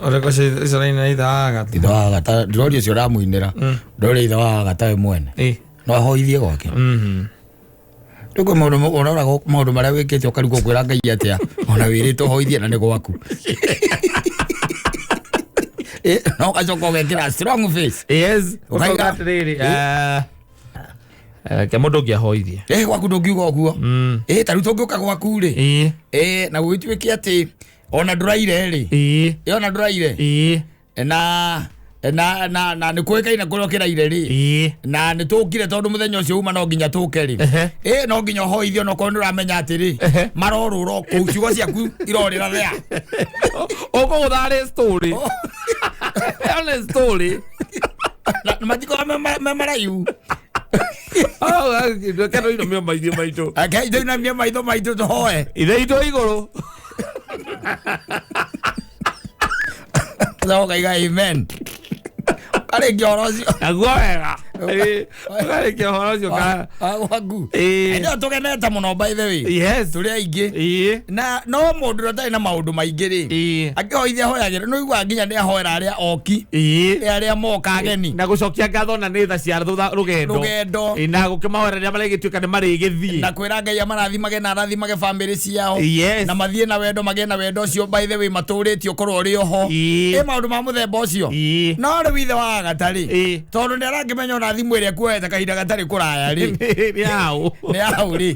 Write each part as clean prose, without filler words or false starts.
Ũrĩa icio raina ithe wa Agatha. Ithe wa Agatha ndĩroria ũcio ũramũinĩra. Ndĩroria ithe wa Agatha we mwene. No ahoithie gwake. Rĩu kwĩ maũndũ ũroraga maũndũ marĩa wĩkĩte ũkarigwo kwĩra Ngai atĩa ona wĩrĩtwo ũhoithie na nĩ gwaku. Eh, na ũgacoka ũgekĩra strong face. Yes. Ũkaiga- Ũkauga atĩrĩrĩ, ke mũndũ ũngĩ ahoithie. Eh, gwaku ndũngiuga ũguo. Eh, ta rĩu tũngĩũka gwaku rĩ. Eh, na gũgĩtuĩke atĩ ona ndũraire rĩ. Eh, ona ndũraire. Na na na na nĩ kũĩkaine kũrĩa ũkĩraire rĩ. Na nĩ tũkire tondũ mũthenya ũcio uma no nginya tũke rĩ. Ĩ no nginya ũhoithio no korwo nĩ ũramenya atĩrĩ marorũra o kũu ciugo ciaku irorĩra thea. Ũkũgũtha arĩ story. Ĩyo nĩ story. Na matikorwo me maraihu. Reke tũinamie maitho maitũ. Rekei tũinamie maitho maitũ tũhoe. Ithe witũ wĩ igũrũ. Ũkaiga amen. Ũkarĩkia ũhoro ũcio. Naguo wega. Ũkarĩkia ũhoro ũcio ka. Gwaku. Ĩĩ. Ndio tũgenete mũno by the way. Yes. Tũrĩ aingĩ. Ĩĩ. Na no mũndũ ũrĩa ũtarĩ na maũndũ maingĩ rĩ. Ĩĩ. Akĩhoithia ahoyagĩra nĩ ũiguaga nginya nĩ ahoera arĩa oki. Ĩĩ. Arĩa moka ageni. Na gũcokia ngatho na nĩ tha cia thutha rũgendo. Rũgendo. Ĩĩ, na gũkĩmahoera rĩrĩa marĩgĩtuĩka nĩ marĩgĩthiĩ. Na kwĩra Ngai amarathimage na arathimage bamĩrĩ ciao. Yes. Na mathiĩ na wendo magĩe na wendo ũcio by the way matũrĩtie ũkorwo ũrĩ oho. Ĩĩ. Ĩ maũndũ ma mũthemba ũcio. Ĩĩ. No rĩu ithe wa Agatha rĩ. Ĩĩ. Tondũ nĩ arakĩmenya ona thimũ ĩrĩa kuoete kahinda gatarĩ kũraya rĩ. Nĩ hau. Nĩ hau rĩ.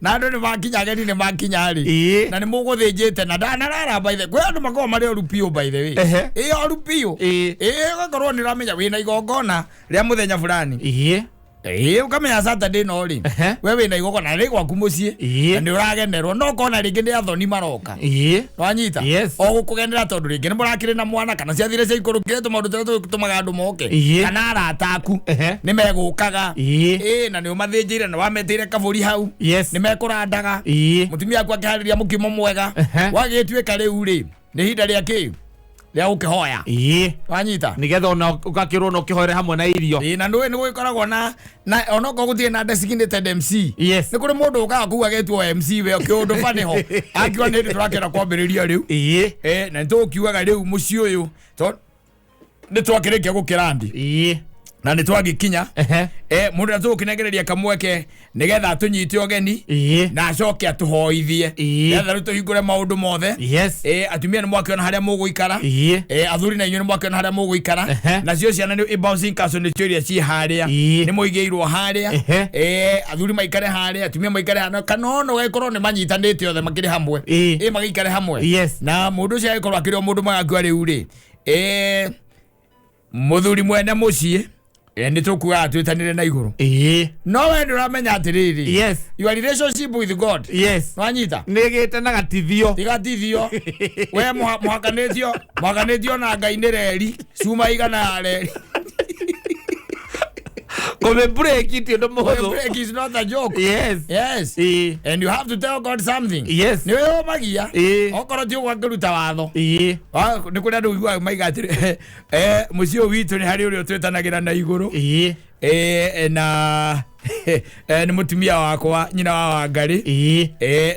Na andũ nĩ makinya ageni nĩ makinya rĩ. Ĩĩ. Na nĩ mũgũthĩnjĩte na ndanarara by the kwĩ andũ makoragwo marĩ oru biũ by the way. Ehe. Ĩ oru biũ. Ĩĩ. Ĩ ũgakorwo nĩ ũramenya wĩna igongona rĩa mũthenya fulani. Ĩĩ. Ĩ ũkamenya Saturday no rĩ. Ehe. We wĩna igongona rĩ gwaku mũciĩ. Ĩĩ. Na nĩ ũragenerwo no ũkona rĩngĩ nĩ athoni maroka. Ĩĩ. Wanyita? Yes. O gũkũgenera tondũ rĩngĩ nĩ mũrakĩrĩ na mwana kana ciathire cia ikũrũkire tũmaũndũ tũrĩa tũtũmaga andũ moke. Ĩĩ. Kana arata aku. Ehe. Nĩ megũkaga. Ĩĩ. Ĩĩ na nĩ ũmathĩnjĩire na wametĩire kabũri hau. Yes. Nĩ mekũrandaga. Ĩĩ. Mũtumia aku akĩharĩria mũkimo mwega. Ehe. Wagĩtuĩka rĩu rĩ nĩ ihinda rĩa kĩ? Rĩa gũkĩhoya. Ĩĩ. Wanyita? Nĩgetha ona ũgakĩrwo na ũkĩhoere hamwe na irio. Ĩĩ na nĩ gũgĩkoragwo na na onokorwo gũtirĩ na designated MC. Yes. Nĩ kũrĩ mũndũ ũkaga kũu agetwo MC we kĩũndũ bani ho. Akiuga nĩ hĩndĩ tũrakĩenda kwambĩrĩria rĩu. Ĩĩ. Eh, na nĩtũgũkiugaga rĩu mũciĩ ũyũ nĩ twakĩrĩkia gũkĩrandi Ĩĩ. na nĩ twagĩkinya. Ehe. Eh, mũndũ ũrĩa tũgũkĩnengereria kamweke nĩgetha atũnyite ũgeni Ĩĩ. na acoke atũhoithie Ĩĩ. nĩgetha rĩu tũhingũre maũndũ mothe. Yes. Eh, atumia nĩ mwakĩona harĩa mũgũikara. Ĩĩ. Eh, athuri na inyuĩ nĩ mwakĩona harĩa mũgũikara. Ehe. Nacio ciana nĩ bouncing castle nĩcio iria ciĩ harĩa. Ĩĩ. Nĩ mũigĩirwo harĩa. Ehe. Eh, athuri maikare harĩa, atumia maikare harĩa kana ona ũgagĩkorwo nĩ manyitanĩte othe makĩrĩ hamwe. Ĩĩ. Ĩ magĩikare hamwe. Yes. Na mũndũ ũcio agĩkorwo akĩrĩ o mũndũ mwega akiuga rĩu rĩ. Eh, mũthuri mwene mũciĩ nĩ tũkuaga twĩtanĩre na igũrũ. Ĩĩ. No we ndũramenya atĩrĩrĩ. Yes. Your relationship with God. Yes. Nwanyita? Nĩgĩte na gatithio. Tigatithio. We mũhakanĩtio, mũhakanĩtio na Ngai nĩ reri, cuma igana ya reri. Kũmĩ break ti ũndũ mũhũthũ. Break is not a joke. Yes. Yes. Ĩĩ. And you have to tell God something. Yes. Nĩ wĩyũmagia. Ĩĩ. Okorwo ti ũguo angĩruta watho. Ĩĩ. Nĩ kũrĩ andũ ũiguaga maiga atĩrĩ, mũciĩ ũyũ witũ nĩ harĩ ũrĩa ũtwĩtanagĩra na igũrũ. Ĩĩ. Na nĩ mũtumia wakwa nyina wa Wangarĩ. Ĩĩ.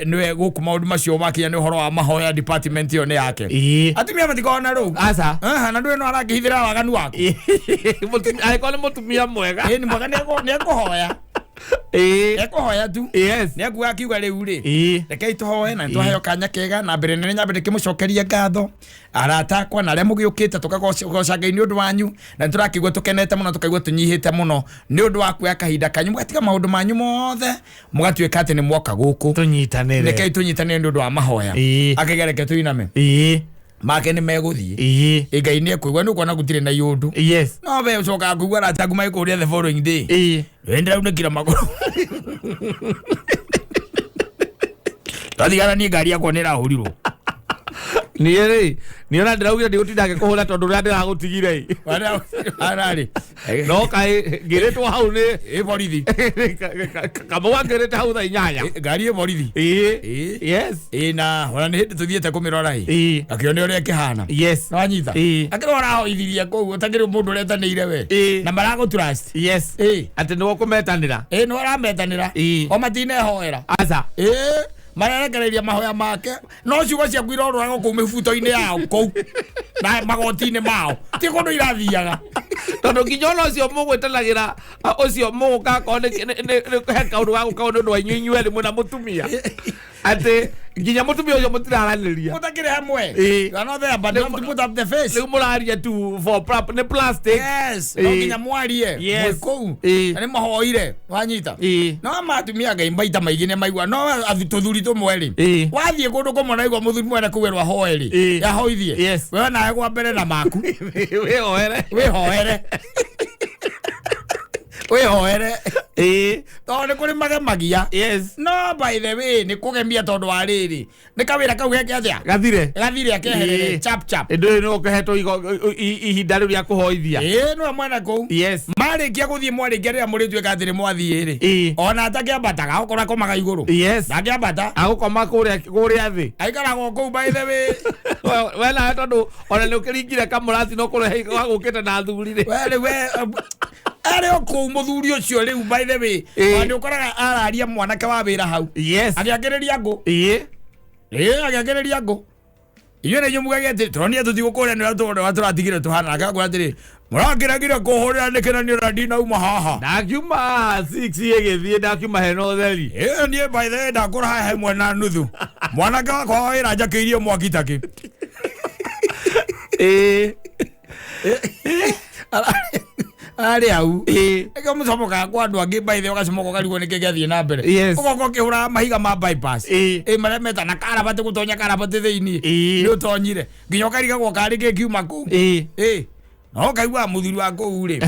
Nĩwe gũkũ maũndũ macio makinya nĩ ũhoro wa mahoya department ĩyo nĩ yake. Ĩĩ. Atumia matikoragwo na rũu. Aca. Aha, na ndũĩ no arakĩhithĩra waganu waku. Angĩkorwo nĩ mũtumia mwega. Ĩĩ nĩ mwega nĩ ekũhoya. Ĩĩ. Ekũhoya tu. Yes. Nĩ ekuga akiuga rĩu rĩ. Ĩĩ. Rekei tũhoe na nĩtwaheo kanya kega na mbere nene nyambe ndĩkĩmũcokerie ngatho arata akwa na arĩa mũgĩũkĩte tũkagoca Ngai nĩ ũndũ wanyu na nĩtũrakĩigua tũkenete mũno tũkaigua tũnyihĩte mũno nĩ ũndũ wa kuoya kahinda kanyu mũgatiga maũndũ manyu mothe mũgatuĩka atĩ nĩ mwoka gũkũ Tũnyitanĩre. rekei tũnyitanĩre nĩ ũndũ wa mahoya. Ĩĩ. Akaiga reke tũiname. Ĩĩ. Make nĩ megũthiĩ. Ĩĩ. Ĩ Ngai nĩ ekũigua nĩ ũkuona gũtirĩ na iũndũ. Yes. No we ũcokaga kũigua arata aku magĩkũria the following day. Ĩĩ. We ndĩraunĩkire magũrũ. Twathigana niĩ ngari yakwa nĩ ĩrahũrirwo. Niĩ rĩ, niĩ ona ndĩraugire ndigũtinda ngĩkũhũra tondũ ũrĩa ndĩragũtigire ĩ. Ararĩ. No kaĩ ngĩrĩtwo hau nĩ Ĩ borithi. Kamau angĩrĩte hau thaa inyanya. Ngari ĩ borithi. Ĩĩ. Ĩĩ. Yes. Ĩ na ona nĩ hĩndĩ tũthiĩte kũmĩrora ĩ. Ĩĩ. Akĩone ũrĩa ĩkĩhana. Yes. Nĩwanyita? Ĩĩ. Akĩrwo ũrahoithirie kũu ũtakĩrĩ mũndũ ũretanĩire we. Ĩĩ. Na maragũ trust. Yes. Ĩĩ. Atĩ nĩwe ũkũmetanĩra. Ĩĩ nĩwe ũrametanĩra. Ĩĩ. O matinehoera. Aca. Ĩĩ. Marerekereiria mahoya make no ciugo ciaku irorũraga kũu mĩbuto-inĩ yao kũu. Na magoti-inĩ mao ti kũndũ irathiaga. Tondũ nginya ona ũcio mũgwĩtanagĩra, ũcio mũgũka akorwo he kaũndũ ga gũka nĩ ũndũ wa inyuĩ inyuerĩ mwĩna mũtumia, atĩ nginya mũtumia ũcio mũtiraranĩria. Mũtakĩrĩ hamwe. Ĩĩ. You are not there, but you have to put up the face. Rĩu mũraria tu for nĩ plastic. Yes, no Ĩĩ. nginya mwarie. Yes. Mwĩ kũu. Ĩĩ. Na nĩ mahoire wanyita. Ĩĩ. No matumia Ngai maita maingĩ nĩ maigua no tũthuri tũmwe rĩ, Ĩĩ. wathiĩ kũndũ kũmwe naigua mũthuri mwene kũu erwo ahoe rĩ, Ĩĩ. yahoithie. Yes. We nawe gwa mbere na maku. Wĩhoere. Wĩhoere, wĩhoere. Ĩĩ. Tondũ nĩ kũrĩ magemagia. Yes. No by the way, nĩ kũgemia tondũ wa rĩrĩ, nĩ kawĩra kau geke atĩa? Gathire. Gathire akeherere. Ĩĩ. Chap chap. Ĩndũ ĩyo nĩ ũkĩhetwo ihinda rĩu rĩa kũhoithia. Ĩĩ, nĩwe mwene kũu. Yes. Marĩkia gũthiĩ, mwarĩkia rĩrĩa mũrĩtuĩka atĩ nĩ mwathiĩ rĩ, Ĩĩ. ona atakĩambataga okorwo akomaga igũrũ, Yes. ndangĩambata. Agũkoma kũrĩa thĩ. Aikaraga o kũu, by the way. We nawe tondũ ona nĩ ũkĩringire kamũrati no kũrehe wagũkĩte na athuri rĩ. We rĩu we arĩ o kũu mũthuri ũcio rĩu, by the way. Ĩĩ. Ona nĩ ũkoraga araria mwanake wa wĩra hau Yes. agĩakĩrĩria ngũ. Ĩĩ. Ĩĩ, agĩakĩrĩria ngũ. Inyuĩ nĩ inyuĩ mugage atĩ tũronire tũtigũkũrĩa nĩ ũrĩa tũratigire tũhana, nake akwĩra atĩrĩ, mũrakĩregire kũhũrĩra nĩkĩ na niĩ ona ndinauma haha? Ndakiuma 6 ĩgĩthiĩ, ndakiuma hena ũtheri. Ĩĩ, niĩ by the way ndakũra haha ĩmwe na nuthu, mwanake wakwa wa wĩra njakĩirie mwaki takĩ. Ĩĩ. Arĩ hau. Ĩĩ. Nĩkĩo mũcomokaga kwa andũ angĩ, by the way, ũgacomoka ũkarigwo nĩkĩ gĩathiĩ na mbere. Yes. Ũgoka ũkĩhũraga mahiga ma bypass. Ĩĩ. Ĩ, marĩa metana karabati, gũtonya karabati thĩiniĩ. Ĩĩ. Nĩ ũtonyire nginya ũkarigagwo karĩ kĩ kiuma kũu. Ĩĩ. Ĩ, no ũkaigua mũthuri wa kũu rĩ,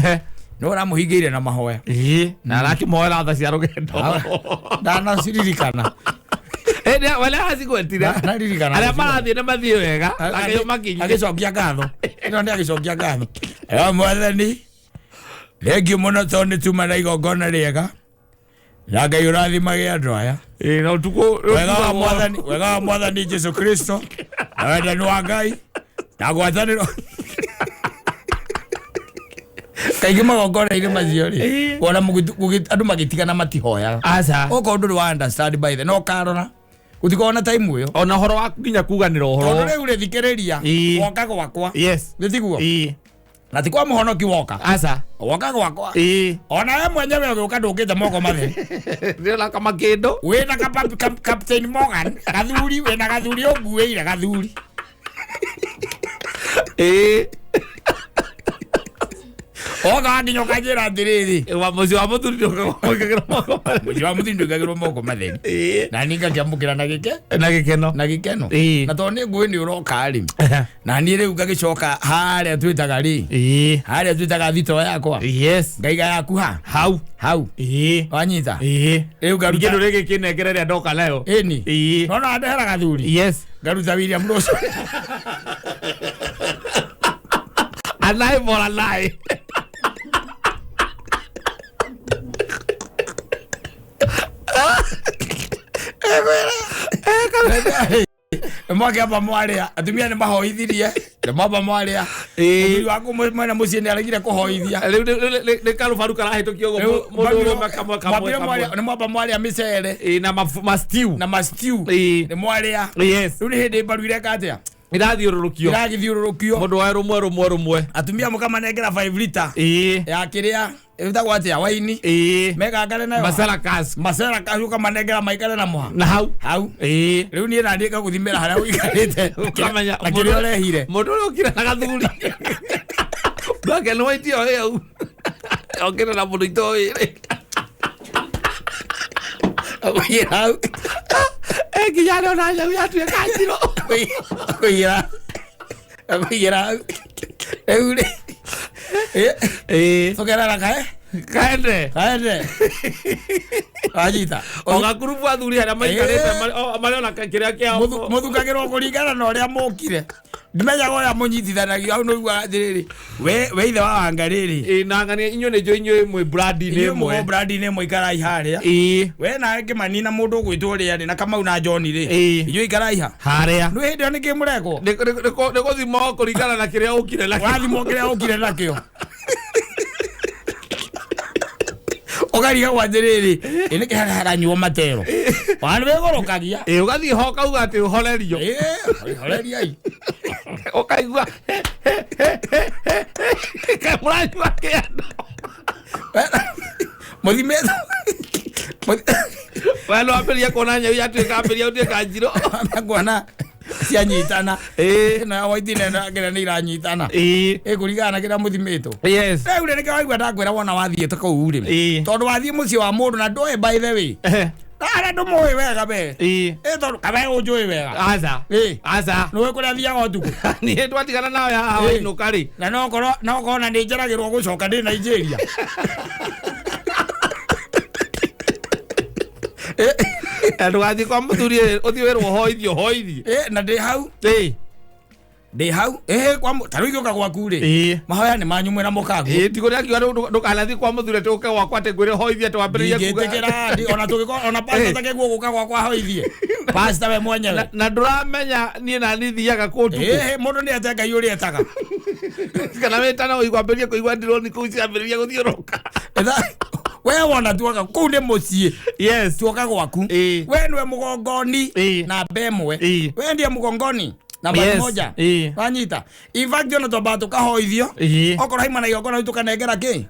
nĩ ũramũhingĩire na mahoya. Ĩĩ, na arakĩmoera tha cia rũgendo. Ndanaciririkana. We nĩ aracigwetire. Ndanaririkana. Arĩa marathiĩ nĩ mathiĩ wega akĩo makinye. Agĩcokia ngatho, ĩno nĩ agĩcokia ngatho, ĩyo mwathani thengiũ mũno tondũ nĩ tuma na igongona rĩega, na Ngai ũrathimage andũ aya. Ĩĩ, na ũtukũ. Wega wa mwathani, wega wa mwathani Jesu Kristo na wendani wa Ngai na ngwatanĩro. Kaingĩ magongona-inĩ macio rĩ, Ĩĩ. wona andũ magĩtigana matihoyaga. Aca. Okorwo ndũrĩ wa understand, by the no karora gũtikorwo na time ĩyo. Ona ũhoro wa nginya kuganĩra Tondũ ũhoro. rĩu rĩ, thikĩrĩria. Ĩĩ. Woka gwakwa, Yes. nĩ tiguo? Ĩĩ. Na ti kwa mũhonoki woka. Aca. Woka gwakwa. Ĩĩ. Ona we mwenyewe ũgĩũka ndũkĩte moko matheri. Ndĩrona kama kĩndũ. Wĩna Captain Morgan gathuri, wĩna gathuri ũnguĩire gathuri. Ĩĩ. Oka wakinya ũkanjĩra atĩrĩrĩ, Wa mũciĩ wa mũthuri ndũkagĩra moko matheri. Mũciĩ wa mũthuri ndũigagĩrwo moko matheri. Ĩĩ. Na niĩ ngakĩamũkĩra na gĩke Na gĩkeno. Na gĩkeno. Ĩĩ. Na tondũ nĩ ngũĩ nĩ ũroka rĩ, na niĩ rĩu ngagĩcoka harĩa twĩtaga rĩ, Ĩĩ. harĩa twĩtaga thito yakwa, Yes. ngaiga yaku ha hau. Hau. Ĩĩ. Wanyita? Ĩĩ. Rĩu Ningĩ ngaruta ndũrĩ gĩkĩnengere rĩrĩa ndoka nayo. Ĩni. Ĩĩ. Nona wandehera gathuri. Yes. Ngaruta William Ruto. An eye for an eye. Mwakĩamba mwarĩa, atumia nĩ mahoithirie, nĩ mwamba mwarĩa. Ĩĩ. Mũthuri waku mwene mũciĩ nĩ aregire kũhoithia. Rĩu nĩ karũbaru karahĩtũkio ũguo, mũndũ ũrũme kamwe kamwe Mwambire kamwe. mwarĩa, nĩ mwamba mwarĩa mĩcere. Ĩĩ, na ma stew. Na ma stew. Ĩĩ. Nĩ mwarĩa. Yes. Rĩu nĩ hĩndĩ mbaru ireka atĩa? Irathiũrũrũkio. Iragĩthiũrũrũkio. Mũndũ woe rũmwe rũmwe rũmwe. Atumia mũkamanengera 5 lita Ĩĩ. ya kĩrĩa ĩtagwo atĩa, waini. Ĩĩ. Megangare nayo. Masala kas. Macera kacu ũkamanengera maikare na mũha. Na hau. Hau. Ĩĩ. Rĩu niĩ naniĩ ngagũthimĩra harĩa ũikarĩte Ũkamenya na kĩrĩa ũrehire. Mũndũ ũrĩa ũkire na gathuri black and white ĩyo ĩ hau okire na mũndũ itoĩ rĩ. Ũkũigĩra hau. Nginya arĩa ona nyau yatuĩka njirũ. Ũkũigĩra, ũkũigĩra hau rĩu rĩ. Ĩĩ. Tũkerana kae. Kaende. Kaende, wanyita? O gakurubu athuri arĩa maikarĩte marĩ ona kĩrĩa kĩao. Mũthukagĩrwo kũringana na ũrĩa mũkire, ndimenyaga ũrĩa mũnyitithanagio hau, nĩũiguaga atĩrĩrĩ, we ithe wa wanga rĩrĩ. Ĩĩ, na ng'ania inyuĩ nĩ njũĩ inyuĩ mwĩ brand-inĩ Inyuĩ ĩmwe. mũgo brand-inĩ ĩmwe, ikarai harĩa. Ĩĩ. We nawe Kĩmani na mũndũ ũgwĩtwo ũrĩa rĩ, na Kamau na John rĩ, Ĩĩ. inyuĩ ikarai ha. Harĩa. Nĩ hĩndĩ ĩyo nĩkĩ mũrekwo? Nĩ gũthimwo kũringana na kĩrĩa ũkire nakĩo. Wathimwo kĩrĩa ũkire nakĩo, ũkarigagwo atĩrĩrĩ, ĩ nĩkĩ harĩa haranyuo matero wanĩ wĩgũrũkagia. Ĩĩ, ũgathiĩ ho ũkauga atĩ ũhorerio. Ĩĩ, horeriai. Ũkaigua kaĩ mũranyua kĩandũ. Mũthimĩtwo. We no ambĩrĩria kuona nyau yatuĩka ambĩrĩria gũtuĩka njirũ. Kuona cianyitana. Ĩĩ. Ĩno ya white na ĩno ya kĩrĩa nĩ iranyitana. Ĩĩ. Ĩkũringana na kĩrĩa mũthimĩtwo. Yes. Rĩu rĩ nĩkĩo waigua ndakwĩra wona wathiĩte kũu rĩ. Ĩĩ. Tondũ wathiĩ mũciĩ wa mũndũ na ndũĩ by the way. Arĩa ndũmũĩ wega we. Ĩĩ. Ĩ tondũ kawe ũnjũĩ wega. Aca. Ĩĩ. Aca. Nĩũĩ kũrĩa thiaga ũtukũ. Niĩ twatigana nawe haha Ĩĩ. wainũka rĩ. Na no korwo no korwo na nĩ njeragĩrwo gũcoka ndĩ Nigeria. Na ndũgathiĩ kwa mũthuri ĩ, ũthiĩ wĩrwo hoithie hoithie. Ĩ na ndĩ hau Ĩĩ. ndĩ hau ĩ kwa ta rĩu ingĩũka gwaku rĩ. Ĩĩ. Mahoya nĩ manyu mwĩna mũkaguo. Ĩĩ ti kũrĩa akiuga ndũkanathiĩ kwa mũthuri atĩ ũke gwakwa atĩ ngwĩre hoithie atĩ wambĩrĩrie kuga. Ndingĩtĩkĩra ona tũgĩkorwo ona pastor Ĩ. takĩguo gũka gwakwa hoithie. Pastor we mwenyewe. Na ndũramenya niĩ na niĩ thiaga kũ ũtukũ. Ĩ mũndũ nĩ ete Ngai ũrĩa etaga. Kana wĩtana ũigua ambĩrĩrie kũigua ndironi kũu ciambĩrĩria gũthiũrũrũka. We wona tuoka kũu nĩ mũciĩ. Yes. Tuoka gwaku. Ĩĩ. We nĩwe mũgongoni Ĩĩ. namba ĩmwe. Ĩĩ. We ndiye mũgongoni namba Yes. moja. Ĩĩ. Wanyita. In fact ona twambaga tũkahoithio. Ĩĩ. Okorwo haima na igongona rĩu tũkanengera kĩ?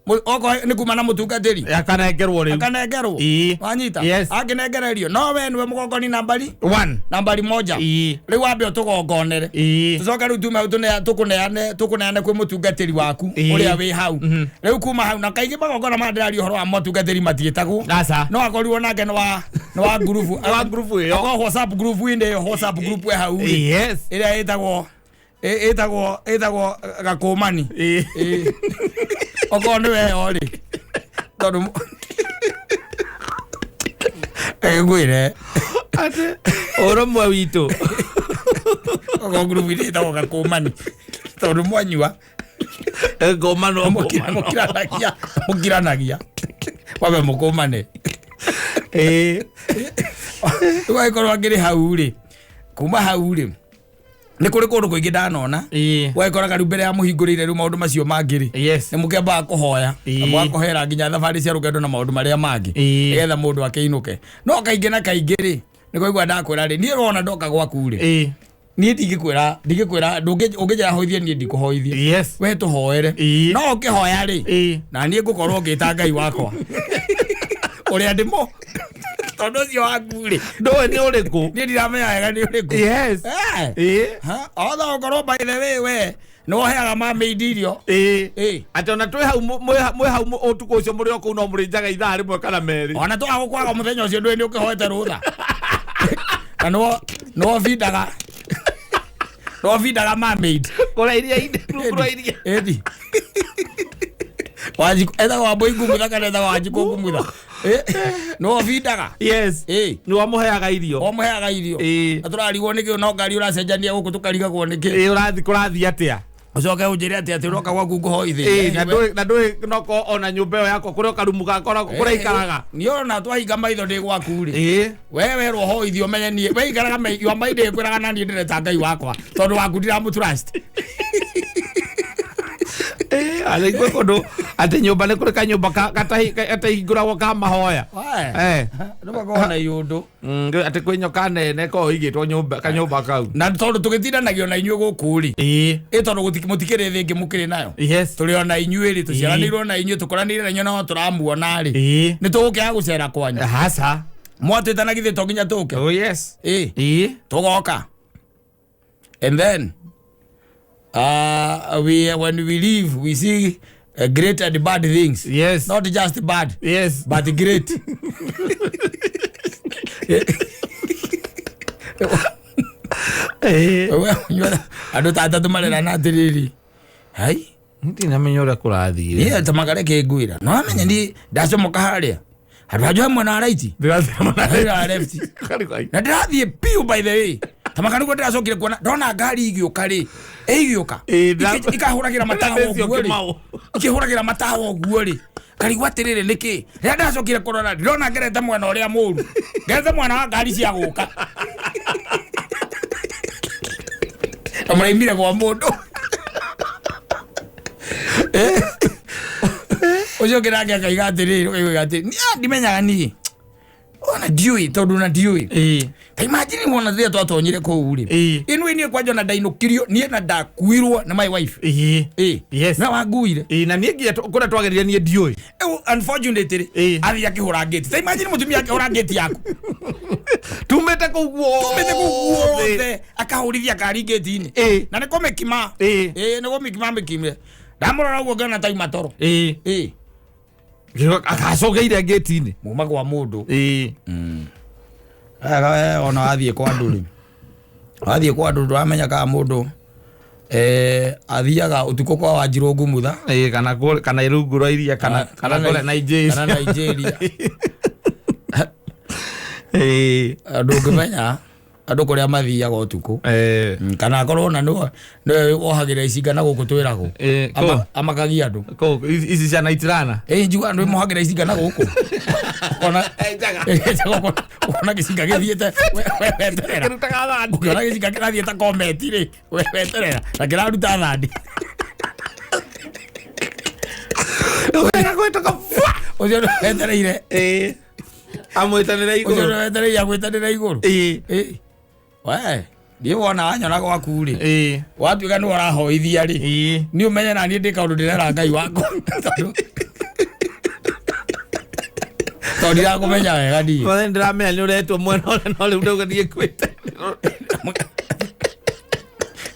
Okorwo nĩ kuma na mũtungatĩri. Akanengerwo rĩu. Akanengerwo. Ĩĩ. Wanyita. Yes. Angĩnengererio no we nĩwe mũgongoni nambari One. nambari moja. Ĩĩ. Rĩu wambe ũtũgongonere. Ĩĩ. Tucoke rĩu tume tũkũneane tũkũneane kwĩ mũtungatĩri waku Ĩĩ. ũrĩa wĩ hau. Mhm. Rĩu kuma hau na kaingĩ magongona maya ndĩraria ũhoro wa mũtungatĩri matiĩtagwo. Aca. No akorirwo nake nĩ wa nĩ wa ngurubu. Nĩ wa ngurubu ĩyo. Akorwo WhatsApp group inĩ ĩyo WhatsApp group ĩ hau rĩ. Yes. Ĩrĩa ĩtagwo ĩtagwo ĩtagwo gakũmani. Ĩĩ. Ĩĩ. Okorwo nĩ weyo rĩ. Tondũ ngwĩre Atĩ ũrũmwe witũ. okorwo ngurubu inĩ ĩtagwo gakũmani. Tondũ mwanyua Ngũmano ngũmano. mũkiranagia mũkiranagia wambe mũkũmane. Ĩĩ. Rĩu angĩkorwo angĩrĩ hau rĩ kuma hau rĩ nĩ kũrĩ kũndũ kũingĩ ndanona Ĩĩ. wagĩkoraga rĩu mbere ya mũhingũrĩire rĩu maũndũ macio mangĩ rĩ Yes. nĩ mũkĩambaga kũhoya na Ĩĩ. mũgakũhera nginya thabarĩ cia rũgendo na maũndũ marĩa mangĩ Ĩĩ. nĩgetha mũndũ akĩinũke no kaingĩ na kaingĩ rĩ nĩ kũigua ndakwĩra rĩ niĩ wona ndoka gwaku rĩ Ĩĩ. niĩ ndingĩkwĩra ndingĩkwĩra ũngĩnjĩra hoithie niĩ ndikũhoithie Yes. we tũhoere Ĩĩ. no ũkĩhoya rĩ Ĩĩ. na niĩ ngũkorwo ngĩta Ngai wakwa ũrĩa ndĩmo tondũ ũcio waku rĩ Ndũĩ nĩ ũrĩkũ. niĩ ndiramenya wega nĩ ũrĩkũ Yes. Eh. Ĩĩ. Ha, othe ũkorwo by the way we nĩ woheaga mamaid irio Ĩĩ. Ĩĩ. Atĩ ona twĩ hau mwĩ hau ũtukũ ũcio mũrĩ o kũu no mũrĩ njaga ithaa rĩmwe kana merĩ. ona twaga gũkwaga mũthenya ũcio ndũĩ nĩ ũkĩhoete rũtha na nĩwo bindaga nĩwo bindaga mamaid Kũrĩa iria-inĩ, rungu rwa iria. ĩni Wanjikũ etagwo Wambũi Ngumutha kana etagwo Wanjikũ Ngumutha nĩwo bindaga Yes. Ĩĩ. Nĩ wamũheaga irio. wamũheaga irio Ĩĩ. na tũrarigwo nĩkĩ no ngari ũracenjania gũkũ tũkarigagwo nĩkĩ Ĩĩ ũrathiĩ kũrathiĩ atĩa? ũcoke ũnjĩre atĩ atĩ ũroka gwaku Ĩĩ ngũhoithĩrie na ndũĩ na ndũĩ noko ona nyũmba ĩyo yakwa kũrĩa karumu gakora kũrĩa ikaraga. niĩ ona twahinga maitho ndĩ gwaku rĩ Ĩĩ. we werwo hoithio menye niĩ we ikaraga your mind ĩkwĩraga na niĩ ndĩreta Ngai wakwa tondũ waku ndiramũ trust Ĩĩ arĩ kũndũ atĩ nyũmba nĩ kũrĩ kanyũmba gatahingũragwo ka mahoya. Eh. nĩmakorwo na iũndũ Atĩ kwĩ nyoka nene koragwo ĩigĩtwo nyũmba kanyũmba kau. na tondũ tũgĩtindanagio na inyuĩ gũkũ rĩ Ĩĩ. ĩ tondũ mũtikĩrĩ thĩ ĩngĩ mũkĩrĩ nayo Yes. tũrĩ ona inyuĩ rĩ tũciaranĩirwo na inyuĩ tũkoranĩire na inyuĩ no tũramuona rĩ Ĩĩ. nĩ tũgũkĩaga gũcera kwanyu Aca. mwatwĩtana githĩ to nginya tũke Oh yes. ĩ Ĩĩ. tũgoka and then we when we leave we see great and bad things Yes. not just bad Yes. but great. Ĩĩ. We, ũnyua- andũ ta atatũ marerana atĩrĩrĩ hai Ndinamenya ũrĩa kũrathiĩ. niĩ ta makareke ngwĩra no amenye niĩ ndacomoka harĩa handũ hanjoe mwena wa right Ndĩrathiĩ wa left na ndĩrathiĩ piũ by the way ta makaniguo ndĩracokire kuona ndona ngari igĩũka rĩ ĩigĩũka Ĩĩ, ndĩra- ikahũragĩra matawa Ndĩrathĩcio ũguo rĩ Kĩmau. ikĩhũragĩra matawa ũguo rĩ ngarigwo atĩrĩrĩ nĩkĩ rĩrĩa ndĩracokire kũrora ndĩrona ngerete mwena ũrĩa mũru ngerete mwena wa ngari cia gũka na mũraimire kwa mũndũ Eh. Ũcio ũngĩ nake akaiga atĩrĩrĩ ũkaiga atĩrĩ "Niĩ ndimenyaga niĩ Ona ndiũĩ, tondũ na ndiũĩ. Ta imagine wona rĩrĩa twatonyire kũu rĩ, ĩno niĩ kwanja ona ndainũkirio niĩ na ndakuirwo nĩ my wife. Ĩ. Na wanguire. Ĩ, na niĩ nginya kũrĩa twagerire niĩ ndiũĩ. Rĩu unfortunately athiĩ akĩhũra ngĩti. Ta imagine mũtumia akĩhũra ngĩti yaku. Tumĩte kũu guothe. Tumĩte kũu guothe akahũrithia kari ngĩti-inĩ. Na nĩ kũmĩkima. Ĩ, nĩ kũmĩkima amĩkimire. Ndamũrora ũguo ngĩona tauma toro. Ĩ. Akacokeire ngĩti-inĩ. Muma kwa mũndũ. Wega we ona wathiĩ kwa andũ rĩ, wathiĩ kwa andũ ndũramenya kana mũndũ athiaga ũtukũ kwa Wanjirũ Ngumutha. Ĩ, kana kana rungu rwa iria, kana kũrĩa Nigeria. Kana Nigeria. Ndũngĩmenya andũ kũrĩa mathiaga ũtukũ. Kana akorwo ona nĩwe wohagĩra icinga na gũkũ twĩragwo. Kũ? Amakagia andũ. Kũ, ici cia Naitirana? Ĩ, njugaga nĩwe mohagĩra icinga na gũkũ. Ona Njaga. Njaga, ũkona gĩcinga gĩthiĩte, we weterera. Kĩrutaga thandi. Ũkĩona gĩcinga kĩrathiĩ ta kometi rĩ, we weterera na kĩraruta thandi. Ũkĩona gwĩtũka, fwa! Ũcio nĩwe wetereire. Amwĩtanĩre Ũcio igũrũ. nĩwe wetereire agwĩtanĩre igũrũ. We, ndiĩ wona wanyona gwaku rĩ. Watuĩka nĩwe ũrahoithia rĩ. Niĩ ũmenye na niĩ ndĩ kaũndũ ndĩrera Ngai wakwa. Tondũ ndirakũmenya wega niĩ. Mwathani, ndĩramenya nĩ ũretwo mwena ũrĩa, no rĩu ndauga niĩ ngwĩte.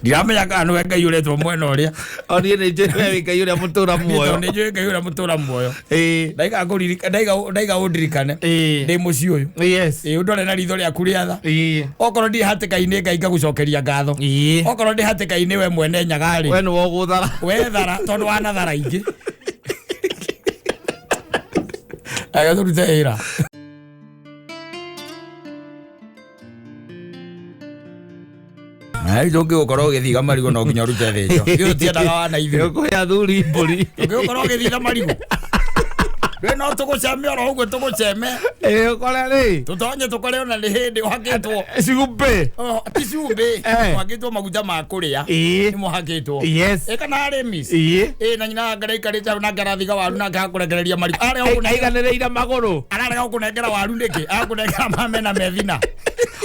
Ndiramenya kana nĩwe Ngai ũretwo mwena ũrĩa. O niĩ nĩ njũĩ we wĩ Ngai ũrĩa mũtũra muoyo. Tondũ nĩ njũĩ Ngai ũrĩa mũtũra muoyo. Ndaiga ngũririka-, ndaiga ũndirikane. Ndĩ mũciĩ ũyũ. Ĩ, ũndore na ritho rĩaku rĩa tha. Okorwo ndĩ hatĩka-inĩ Ngai ngagũcokeria ngatho. Okorwo ndĩ hatĩka-inĩ we mwene nyaga rĩ. We nĩwe ũgũthara. We thara tondũ wanathara ingĩ. Aya tũrute wĩra. Ai ndũngĩgũkorwo ũgĩthiga marigũ no nginya ũrute thĩnjo. Ithuĩ tũtiendaga wana ithuĩ. Ũkũhe athuri mbũri. Ndũngĩgũkorwo ũgĩthiga marigũ. We no tũgũceme oro ũguo tũgũceme. Ĩ, ũkore rĩ. Tũtonye tũkore ona nĩ hĩndĩ ũhakĩtwo. Cumbĩ. Oh, ti cumbĩ. Ũhakĩtwo maguta ma kũrĩa. Nĩ mũhakĩtwo. Ĩ, kana arĩmi. Ĩ, na nyina wake nĩaikarĩte hau nake arathiga waru nake akũrekereria marigũ. Arega gũkũnengera- Aiganĩrĩire magũrũ. Ararega gũkũnengera waru nĩkĩ? Arakũnengera mamena methina.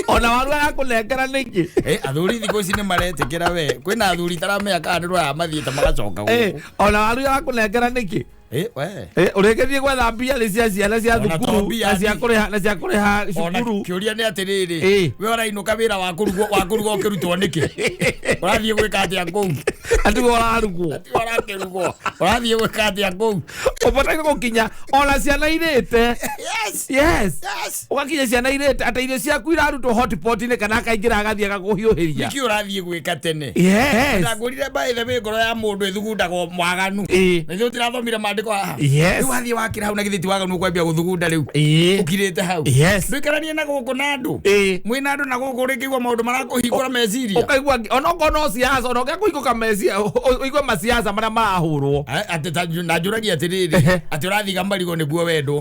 Ona waru arakũnengera nĩkĩ? Ĩ, athuri thikũ ici nĩ maretĩkĩra we. Kwĩna athuri itaramenya kana nĩ rũraya mathiĩte magacoka gũkũ. Ona waru arakũnengera nĩkĩ? Ĩ, we. Ũrĩkĩtie gwetha mbia nĩ cia ciana cia Ona to thukuru, mbia na cia ni- kũrĩha, na cia kũrĩha Ona cukuru. kĩũria nĩ atĩrĩrĩ, we ũrainũka wĩra wa kũrugwo, wa kũrugwo ũkĩrutwo nĩkĩ? Ũrathiĩ gwĩka atĩa kũu? Atigo ũrarugwo. Atigo ũrakĩrugwo. Ũrathiĩ gwĩka atĩa kũu? Ũbataire gũkinya ona ciana irĩte. Yes. Yes. Yes. Ũgakinya ciana irĩte atĩ irio ciaku irarutwo hotpot-inĩ kana akaingĩra agathiĩ agakũhiũhĩria. Nĩkĩ ũrathiĩ gwĩka tene? Yes. Ndangũrire by the way ngoro ya mũndũ ĩthugundagwo mwaganu. Na ithuĩ tũtirathomire maandĩko haha. Yes. Rĩu wathiĩ wakĩra hau na githĩ ti waganu ũkwambia gũthugunda rĩu. Ũkirĩte hau. Yes. Ndũikaranie na gũkũ na andũ. Mwĩna andũ na gũkũ ũrĩkĩigua maũndũ marakũhingũra meciria. Ũkaigua onokorwo no siasa, ona ũngĩakũhingũka meciria, ũigue masiasa marĩa marahũrwo. Atĩ ta na njũragia atĩrĩrĩ, atĩ ũrathiga marigũ nĩguo wendwo.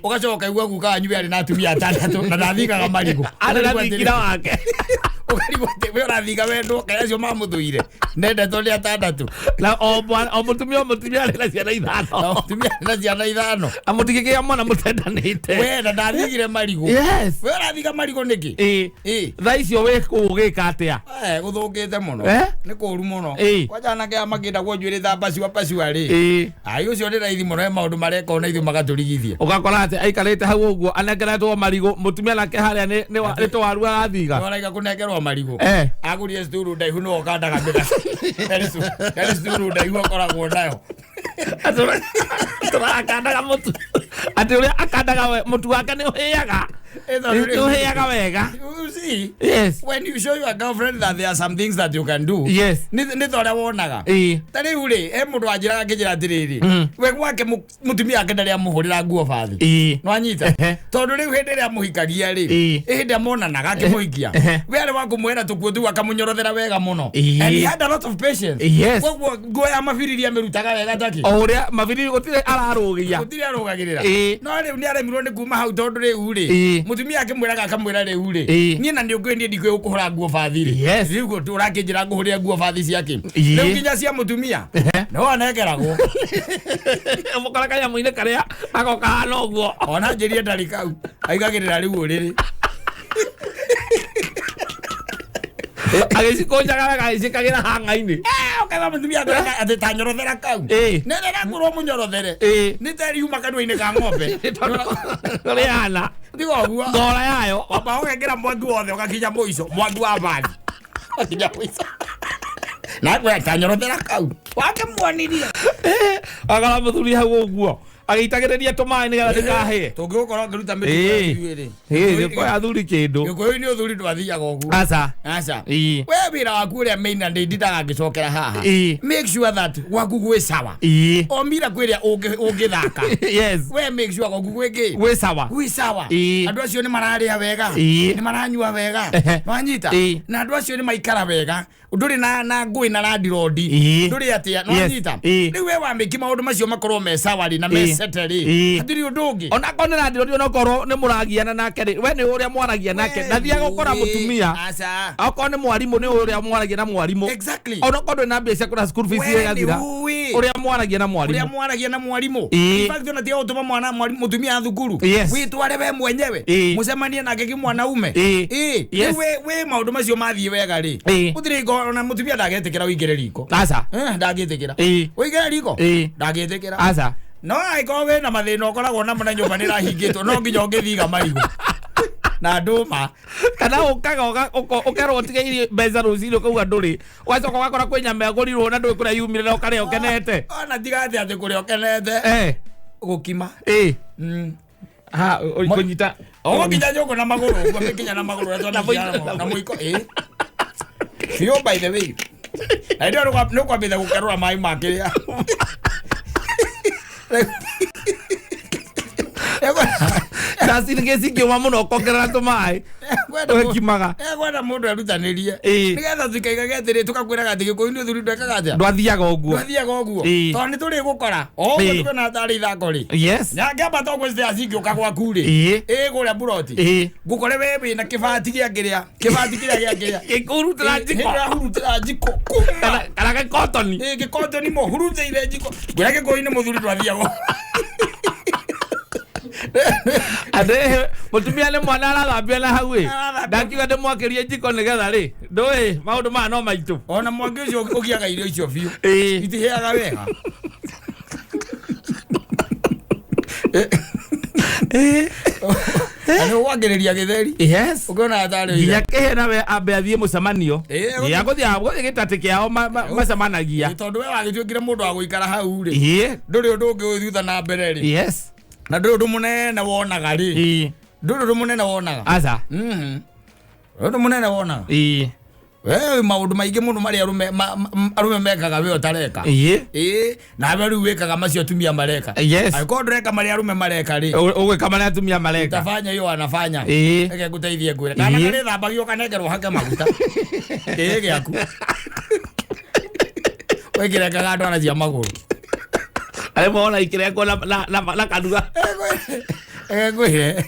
Ũgacoka ũkaigua guka wanyu we arĩ na atumia atandatũ na ndathigaga marigũ. Arĩ na Ũkarigwo thingira atĩrĩrĩ, wake. Ũkarigwo atĩ we ũrathiga wendwo, kaĩ acio mamũthũire. Nendetwo nĩ atandatũ. Na o mwana, o mũtumia, o mũtumia arĩ na ciana ithano. Na mũtumia arĩ na ciana ithano. Na mũtingĩgĩa mwana mũtendanĩte. We na ndathigire marigũ. Yes. We ũrathiga marigũ nĩkĩ? Thaa icio wĩ kũu ũgĩka atĩa? Gũthũkĩte mũno. Nĩ kũũru mũno. Kwanja anake aya makĩendagwo njuĩrĩ ta mbacua mbacua rĩ. Ai, ũcio nĩ raithi mũno, he maũndũ mareka ona ithuĩ magatũrigithia. Ũgakora atĩ aikarĩte hau ũguo anengeretwo marigũ, mũtumia nake harĩa nĩ tũwaru arathiga. Nĩwaraiga kũnengerwo marigũ. Agũrire sturu ndaihu nĩwe ũkandaga mĩgate. Harĩ sturu ndaihu akoragwo nayo. Tũrakandaga mũtu. Atĩ ũrĩa akandaga mũtu wake nĩ ũhĩaga. Nĩ ũhĩaga wega. You see? Yes. When you show your girlfriend that there are some things that you can do. Yes. Nĩ ta ũrĩa wonaga. Ta rĩu rĩ, he mũndũ wanjĩraga akĩnjĩra atĩrĩrĩ, we gwake mũtumia wake ndarĩ amũhũrĩra nguo bathi. Nĩwanyita? Tondũ rĩu hĩndĩ ĩrĩa amũhikagia rĩ, hĩndĩ ĩrĩa monanaga akĩmũhikia, we arĩ wa kũmwĩra tũkuo tũu akamũnyorothera wega mũno. And he had a lot of patience. Yes. Koguo nguo ya mabiriri amĩrutaga wega taki. O ũrĩa mabiriri gũtirĩ ararũgia. Gũtirĩ arũgagĩrĩra. No rĩu nĩ aremirwo nĩ kuma hau tondũ rĩu rĩ, Mutumia akimwiraga akamwira riu ri Ĩĩ. nie na ni ngwi nie ndikwi gukuhura nguo bathi ri. Yes. Riu urakinjira nguhurire nguo bathi ciake. Ĩĩ. Riu nginya cia mutumia Ehe. no anengeragwo. Mũkora kanyamũ-inĩ karĩa gagoka hana ũguo. Ona njĩrie ndari kau aigagĩrĩra rĩu ũrĩrĩ. Agĩcikũnjaga wega agĩciĩkagĩra hang'a-inĩ. Ũkaiga mũtumia akwĩraga atĩ ta nyorothera kau. Ĩĩ. Nĩ ndĩrakwĩrwo mũnyorothere. Ĩĩ. Nĩ ta riuma kanua-inĩ ka ng'ombe. Ũrĩa ĩhana. Tiga ũguo. Ngora yayo. Wamba ũgekĩra mwaki wothe ũgakinya mũico mwaki wa bathi ũgakinya mũico na akwĩra ta nyorothera kau wakĩmuonirie. Agora mũthuri hau ũguo agĩitagĩrĩria tũmaĩ nĩgetha ndĩkahĩe. Tũngĩgũkorwo ngĩruta mĩtugo Ĩĩ. ithuĩ rĩ. Ĩĩ, nĩ kwa athuri kĩndũ. Gĩkũyũ-inĩ ũthuri ndwathiaga ũguo. Aca. Aca. Ĩĩ. We wĩra waku ũrĩa main na ndindaga ngĩcokera haha. Ĩĩ. Make sure that gwaku gwĩ sawa. Ĩĩ. O mira kwĩrĩa ũngĩthaka. Yes. We make sure gwaku gwĩ kĩ? Gwĩ sawa. Gwĩ sawa. Ĩĩ. Andũ acio nĩ mararĩa wega. Ĩĩ. Nĩ maranyua wega. Ehe. Nwanyita? Ĩĩ. Na andũ acio nĩ maikara wega. Ndũrĩ na ngũĩ na landirondi. Ĩĩ. Ndũrĩ atĩa. Yes. Nwanyita? Ĩĩ. Rĩu we wamĩki maũndũ macio makorwo me sawa rĩ na Ĩĩ. me sete rĩ. Ĩĩ. Hatirĩ ũndũ ũngĩ. Onakorwo nĩ randirondi onakorwo nĩ mũragiana nake rĩ, we nĩ ũrĩa mwaragia nake We ndathiaga gũkora ndũĩ. mũtumia. Aca. Okorwo nĩ mwarimũ nĩ ũrĩa mwaragia na mwarimũ. Exactly. Onakorwo ndũrĩ na mbia cia kũrĩha school fees We nĩ ĩgathira. ũĩ. Ũrĩa mwaragia na Ũrĩa mwarimũ. mwaragia na mwarimũ. Ĩĩ. In fact ona tiga gũtũma mwana mũtumia thukuru. Yes. Wĩtware we mwenyewe. Ĩĩ. Mũcemanie nake kĩmwanaume. Ĩĩ. Ĩĩ. Yes. Rĩu we maũndũ macio mathiĩ wega rĩ. Ĩĩ. Gũtirĩ ngo ona mũtumia ndangĩtĩkĩra ũingĩre riko. Aca. Ndangĩtĩkĩra. Ĩĩ. Ũingĩre riko? Ĩĩ. Ndangĩtĩkĩra. Aca. No angĩkorwo wĩna mathĩna ũkoragwo namo na nyũmba nĩ ĩrahingĩtwo no nginya ũngĩthiga marigũ. Na ndũma. Kana ũkaga ũkerwo ũtige irio mbeca rũcinĩ ũkauga ndũrĩ. Ũgacoka ũgakora kwĩ nyama ĩgũrirwo na ndũĩ kũrĩa yumire na ũkarĩa ũkenete. Ona tiga atĩ atĩ kũrĩa ũkenete. Eh. Gũkima. Ĩĩ. Ha, kũnyita. Ũgũkinya nyũngũ na magũrũ ũguo mĩkinya na magũrũ ũrĩa Na mũiko. na mũiko ĩĩ. Biũ by the way. Na hĩndĩ ĩyo nĩ ũkwambĩte gũkerũra maĩ ma kĩrĩa. Ndacinĩkĩ cingĩũma mũno ũkongerera tũmaĩ. Ũgĩkimaga. Ekwenda mũndũ erutanĩrie. Ĩĩ. Nĩgetha tũtikaigage atĩrĩ tũkakwĩraga atĩ Gĩkũyũ-inĩ ũthuri ndwekaga atĩa. Ndwathiaga ũguo. Ndwathiaga ũguo. Ĩĩ. Tondũ nĩ tũrĩ gũkora. O ũguo Ĩĩ. tũkĩona tarĩ ithako rĩ. Yes. Nyangĩamba to gwĩciria cingĩũka gwaku rĩ. Ĩĩ. Ĩĩ kũrĩa mburoti. Ĩĩ. Ngũkore we wĩna kĩbati gĩa kĩrĩa. Kĩbati kĩrĩa gĩa kĩrĩa. Gĩkũrutĩra njiko. Hurutĩra njiko. Kuma. Kana gĩkotoni. Ĩĩ gĩkotoni mo hurutĩire njiko. Ngwĩra Gĩkũyũ-inĩ mũthuri ndwathiaga. Andĩ mũtumia nĩ mwana arathambia na hau ĩ. Arathambia. Ndakiuga ndĩmwakĩrie njiko nĩgetha rĩ. Ndũĩ maũndũ maya no maitũ. Ona mwaki ũcio ũgiaga irio icio biũ. Ĩĩ. Itihĩaga wega. Ĩĩ. Na nĩ ũgwakĩrĩria gĩtheri. Yes. Ũkĩona tarĩ Nginya kĩhĩ nawe ambe athiĩ mũcemanio. Ĩĩ, Ĩĩ, agũthiĩ agũthiĩ gĩtatĩ kĩao macemanagia. Tondũ we wagĩtuĩkire mũndũ wa gũikara hau rĩ. Ĩĩ. Ndũrĩ ũndũ ũngĩ ũgĩthutha na mbere rĩ. Yes. Na ndũrĩ ũndũ mũnene wonaga rĩ. Ĩĩ. Ndũrĩ ũndũ mũnene wonaga. Aca. Mhm. Ũndũ mũnene wonaga. Ĩĩ. We maũndũ maingĩ mũno marĩa arũme arũme mekaga we ũtareka. Ĩĩ. Ĩĩ, nawe rĩu wĩkaga macio atumia mareka. Yes. Angĩkorwo ndũreka marĩa arũme mareka rĩ. Ũgwĩka marĩa atumia mareka. Utafanya hiyo wanafanya. Ĩĩ. Reke ngũteithie ngwĩre. Kana Ĩĩ. karĩthambagio kanengerwo hake maguta. Ĩĩ gĩaku. Wĩkĩrekaga ndwara cia magũrũ. Arĩa mona ikĩrengwo na kanua. Reke ngwĩre.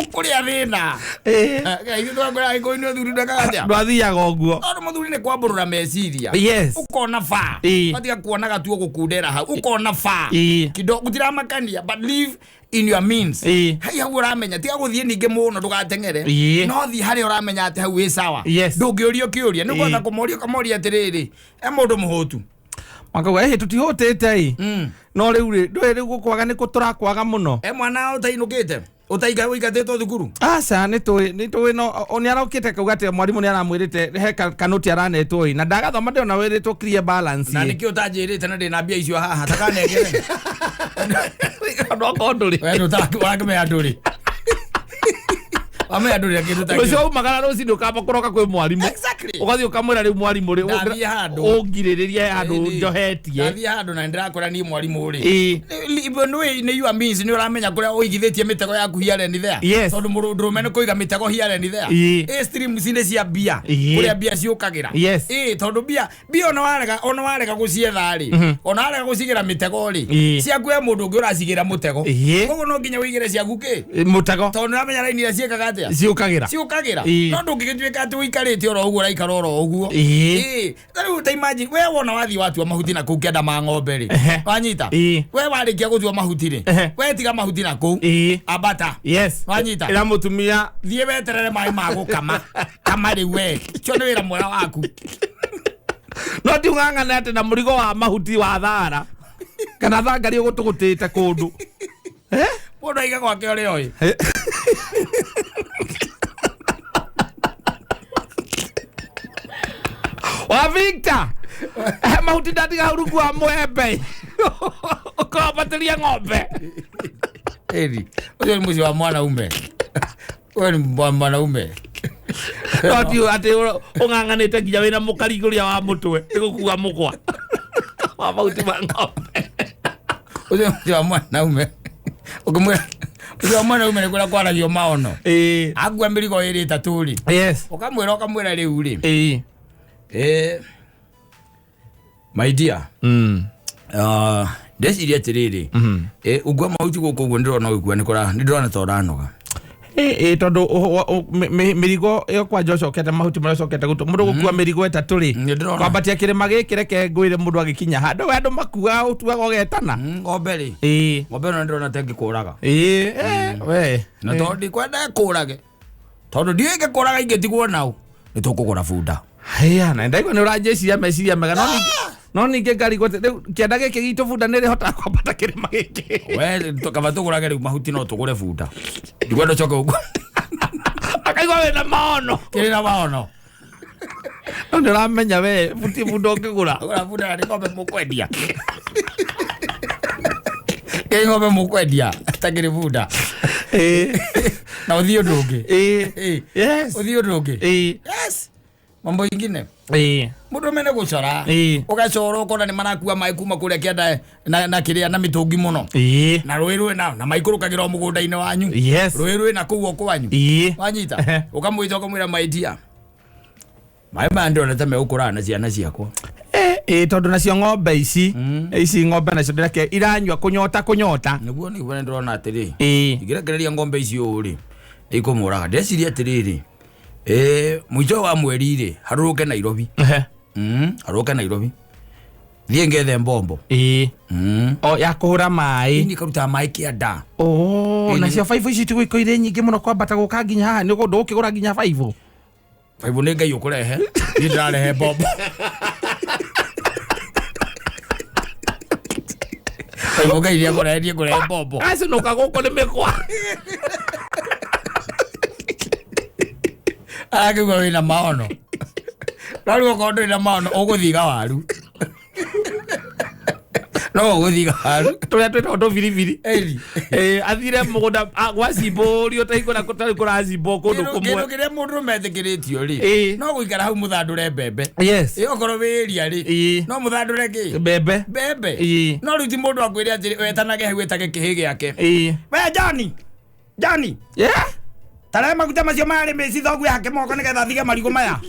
Ũkũrĩa thĩna. Ĩĩ. Ithuĩ twakwĩra Gĩkũyũ-inĩ ũthuri ndwekaga atĩa. Ndwathiaga ũguo. Tondũ mũthuri nĩ kwambũrũra meciria. Yes. Ũkona ba. Ĩĩ. Ũgatiga kuonaga tu ũgũkundera hau. Ũkona ba. Ĩĩ. Kido gũtiramakania but live in your means. Ĩĩ. Hai hau ũramenya tiga gũthiĩ ningĩ mũno ndũgateng'ere. Ĩĩ. No thiĩ harĩa ũramenya atĩ hau wĩ sawa. Yes. Ndũngĩũrio kĩũria. Nĩ ũkũhota Ĩĩ. kũmoria ũkamoria atĩrĩrĩ. E mũndũ mũhũtu. Makauga ĩhĩ tũtihũtĩte ĩ. No rĩu rĩ ndũĩ rĩu gũkwaga nĩ kũ tũrakwaga mũno. E mwana ũtainũkĩte. Ũtainga ũingatĩtwo thukuru. Aca nĩ tũĩ nĩ tũĩ no nĩ arokĩte kauga atĩ mwarimũ nĩ aramwĩrĩte he kanoti aranetwo ĩ na ndagathoma ndĩrona wĩrĩtwo clear balance Na ĩ. nĩkĩo ũtanjĩrĩte na ndĩna mbia icio haha takanengere. Andũ okorwo ndũrĩ. We ndũtakĩmenya ndũrĩ. Wamenya ndũrĩ na kĩndũ ta Rũciũ kĩu. waumagara rũcinĩ ũkamba kũroka kwĩ mwarimũ. Exactly. Ũgathiĩ ũkamwĩra rĩu mwarimũ rĩ Ndathiĩ handũ. ũngirĩrĩrie handũ Ĩĩ. njohetie. Ndathiĩ handũ na nĩndĩrakora niĩ mwarimũ rĩ. Ĩĩ. Nĩ you are means nĩ ũramenya kũrĩa ũigithĩtie mĩtego yaku here and there. Yes. Tondũ mũndũrũme nĩ kũiga mĩtego here and there. Ĩĩ. Ĩ streams nĩ cia mbia. Ĩĩ. Kũrĩa mbia ciũkagĩra. Yes. Ĩĩ tondũ mbia ona warega gũcietha rĩ. Ona warega gũcigĩra mĩtego rĩ. Ĩĩ. Ciaku he mũndũ ũngĩ ũracigĩra mũtego. Ĩĩ. Koguo no nginya ũigĩre ciaku kĩ? Mũtego. Tondũ nĩ ũramenya raini iria ciĩkaga atĩa? Ciũkagĩra. Ciũkagĩra. Ĩĩ. No ndũngĩgĩtuĩka atĩ ũikarĩte oro ũguo ũraikara oro ũguo. Ĩĩ. Ĩĩ. Ta rĩu ta imagine we wona wathiĩ watua mahuti na kũu kĩanda ma ng'ombe rĩ. Ehe. Wanyita? Ĩĩ. We warĩkia gũtua mahuti rĩ. Ehe. We tiga mahuti na kũu. Ĩĩ. Ambata. Yes. Wanyita? Ĩra mũtumia. Thiĩ weterere maĩ ma gũkama. Kama rĩu we. Cio nĩ wĩra mwega waku. No ti ũng'ang'ane atĩ na mũrigo wa mahuti wa thara kana thangari ũgũtũgũtĩte kũndũ. Eh? Mũndũ aiga gwake ũrĩa oĩ. Wa Victor. Mahuti ndatiga hau rungu wa mwembe. Ũkambatĩria ng'ombe. Ĩni. Ũcio nĩ mũciĩ wa mwanaume. Ũyũ nĩ mwanaume. No ti atĩ ũng'ang'anĩte nginya wĩna mũkarigũria wa mũtwe nĩ gũkua mũkwa wa mahuti ma ng'ombe. Ũcio nĩ mũciĩ wa mwanaume. Ũkĩmwĩra ũcio wa mwanaume nĩ kũrĩa kwaragio maono. Ĩĩ. Akua mĩrigo ĩrĩ ĩtatũ rĩ. Yes. Ũkamwĩra rĩu rĩ. Ĩĩ. My dear. Ndeciria atĩrĩrĩ, ũngua mahuti gũkũ ũguo ndĩrona ũgĩkua nĩ kũra nĩ ndĩrona ta ũranoga. Ĩĩ tondũ mĩrigo ĩyo kwanja ũcokete mahuti marĩa ũcokete gũtũ mũndũ gũkua mĩrigo ĩtatũ rĩ Nĩ ndĩrona. kwambatia kĩrĩma gĩkĩ reke ngwĩre mũndũ agĩkinya handũ we andũ makuaga ũtuaga ũgetana. Ng'ombe rĩ, Ĩĩ. ng'ombe ĩno ndĩrona ta ĩngĩkũraga. Ĩĩ we. Na tondũ ndikwenda ĩkũrage, tondũ ndiũĩ ĩngĩkũraga ingĩtigwo nao nĩ tũkũgũra bunda. Haya na ndaigua nĩ ũranjĩciria meciria mega no ningĩ no ningĩ ngarigwo atĩ rĩu kĩanda gĩkĩ gitũ bunda nĩ rĩhotaga kwambata kĩrĩma gĩkĩ. We kaba tũgũrage rĩu mahuti no tũgũre bunda. Ndikwenda ũcoke ũguo. Akaigua wĩna maono. Kĩrĩ na maono. No nĩ ũramenya we buti bunda ũngĩgũra. Gũra bunda na nĩ ng'ombe mũkwendia. Kĩ ng'ombe mũkwendia takĩrĩ bunda. Ĩĩ. Na ũthiĩ ũndũ ũngĩ. Ĩĩ. Ĩĩ. Yes. Ũthiĩ ũndũ ũngĩ. Ĩĩ. Yes. Mambo ingine. Ĩĩ. Mũndũ mene gũcora. Ĩĩ. Ũgacora ũkona nĩ marakua maĩ kuma kũrĩa kĩanda na kĩrĩa na mĩtũngi mũno. Ĩĩ. Na rũĩ rwĩ na maikũrũkagĩra o mũgũnda-inĩ wanyu. Yes. Rũĩ rwĩ na kũu o kwanyu. Ĩĩ. Wanyita. Ehe. Ũkamwĩta ũkamwĩra my dear. Maĩ maya ndĩrona ta megũkũraga na ciana ciakwa. Ĩĩ tondũ nacio ng'ombe ici ici ng'ombe nacio ndĩreke iranyua kũnyota kũnyota. Nĩguo nĩndĩrona atĩrĩ. Ĩĩ. Ingĩrekereria ng'ombe icio ũũ rĩ, nĩikũmũraga. Ndĩreciria atĩrĩrĩ, mũico wa mweri rĩ, harũrũke Nairobi. Ehe. Harũrũke Nairobi. Thiĩ ngethe mbombo. Ĩĩ. O ya kũhũra maĩ. Ini karutaga maĩ kĩanda. Oh, Ĩĩ, nacio baibũ ici tigũikũ irĩ nyingĩ mũno kwambata gũka nginya haha nĩ ũndũ ũkĩgũra nginya baibũ. Baibũ nĩ Ngai ũkũrehe. Niĩ ndĩrarehe mbombo. Baibũ Ngai nĩekũrehe, niĩ ngũrehe mbombo. Acinũka gũkũ nĩ mĩkwa. Arakĩigua wĩna maono. No rĩu okorwo ndũrĩ na maono ũgũthiga waru. No ũgũthiga waru. Tũrĩa twĩtagwo tũbiribiri. Ĩni. Ĩĩ athire mũgũnda gwacimbũrio ta hingo tarĩ kũracimbwo kũndũ Kĩndũ kũmwe. kĩrĩa mũndũrũme etĩkĩrĩtio rĩ, Ĩĩ. no gũikara hau mũthandũre mbembe. Yes. Ĩ okorwo wĩ area rĩ, Ĩĩ. no mũthandũre kĩ? Mbembe. Mbembe. Ĩĩ. No rĩu ti mũndũ akwĩre atĩrĩ wetanage hau wĩtage kĩhĩ gĩake. Ĩĩ. We Johnny, Johnny, Yeah. tarehe maguta macio marĩ mĩci thoguo yake moko nĩgetha athige marigũ maya.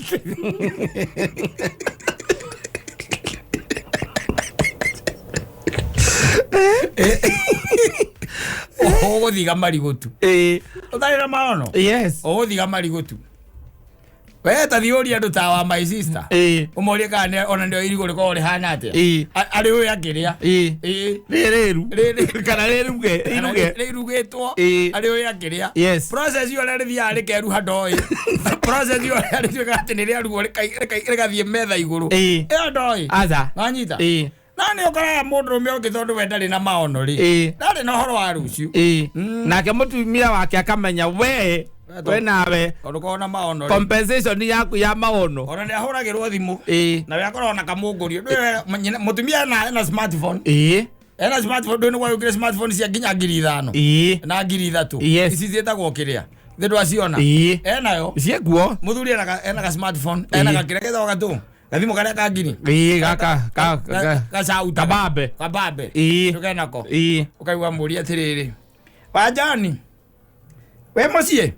Ũgũthiga marigũ tu. Ĩĩ. Ũtarĩ na maono. Yes. Ũgũthiga marigũ tu. We ta thiĩ ũrie andũ ta wa my sister. Ĩĩ. Ũmorie kana ona nĩo irigũ rĩkoragwo rĩhana atĩa. Ĩĩ. Arĩ ũyũ akĩrĩa. Ĩĩ. Ĩĩ. Rĩrĩru. Rĩrĩ. Kana rĩruge. Iruge. Rĩrugĩtwo. Ĩĩ. Arĩ ũyũ akĩrĩa. Yes. Process ĩyo ũrĩa rĩthiaga rĩkeruha ndoĩ. Process ĩyo ũrĩa rĩtuĩkaga atĩ nĩ rĩarugwo rĩgathiĩ metha igũrũ. Ĩĩ. Ĩyo ndoĩ. Aca. Wanyita? Ĩĩ. Na nĩ ũkoraga mũndũrũme ũngĩ tondũ we ndarĩ na maono rĩ. Ĩĩ. Ndarĩ na ũhoro wa rũciũ. Ĩĩ. Nake mũtumia wake akamenya we we nawe Tondũ korwo na maono rĩ. compensation yaku ya maono. Ona nĩ ahũragĩrwo thimũ. Ĩĩ. Na we akoragwo na kamũngũrio. Ndũĩ mũtumia ena smartphone. Ĩĩ. Ena smartphone ndũĩ nĩ gwagĩũkire smartphone cia nginya 5,000. Ĩĩ. Na 3,000. Yes. Ici ciĩtagwo kĩrĩa? Thĩ ndwaciona? Ĩĩ. Enayo. Ciekuo. Muthuri ena ka smartphone, ena ka kĩrĩa getagwo gatũ gathimũ karĩa ka ngiri. Ĩĩ, gaka gacauta. Kabambe. Kabambe. Ĩĩ. Tũkenako. Ĩĩ. Ũkaigua mũria atĩrĩrĩ, wanjani we mũciĩ?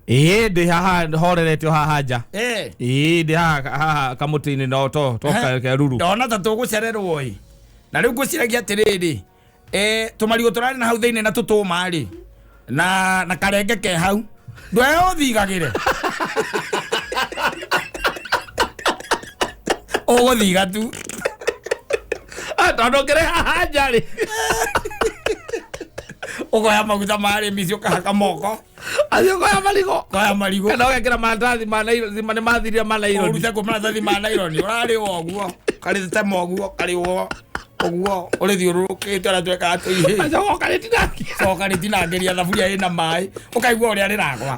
Ĩĩ, ndĩ haha horeretio haha nja. Ĩĩ. Ĩĩ, ndĩ haha haha kamũtĩ-inĩ no to keruru. Ndona ta tũgũcererwo ĩ, na rĩu ngwĩciragia atĩrĩrĩ, tũmarigũ tũrarĩ na hau thĩinĩ na tũtũma rĩ, na karenge ke hau, ndwe ũthigagĩre, ũgũthiga tu. Tondũ ngĩrĩ haha nja rĩ, ũkoya maguta ma arĩmi icio, ũkahaka moko. Athiĩ ũkoya marigũ. Ũkoya marigũ. Kana ũgekĩra maratathi ma naironi, nĩ mathirire ma naironi. Ũrute kũ maratathi ma naironi? Ũrarĩwa ũguo, karĩtema ũguo, karĩwo ũguo, ũrĩthiũrũrũkĩte ũrĩa twekaga tũihĩ. Acoka ũkarĩtinangia. Coka rĩtinangĩria thaburia ĩna maĩ, ũkaigua ũrĩa rĩragwa.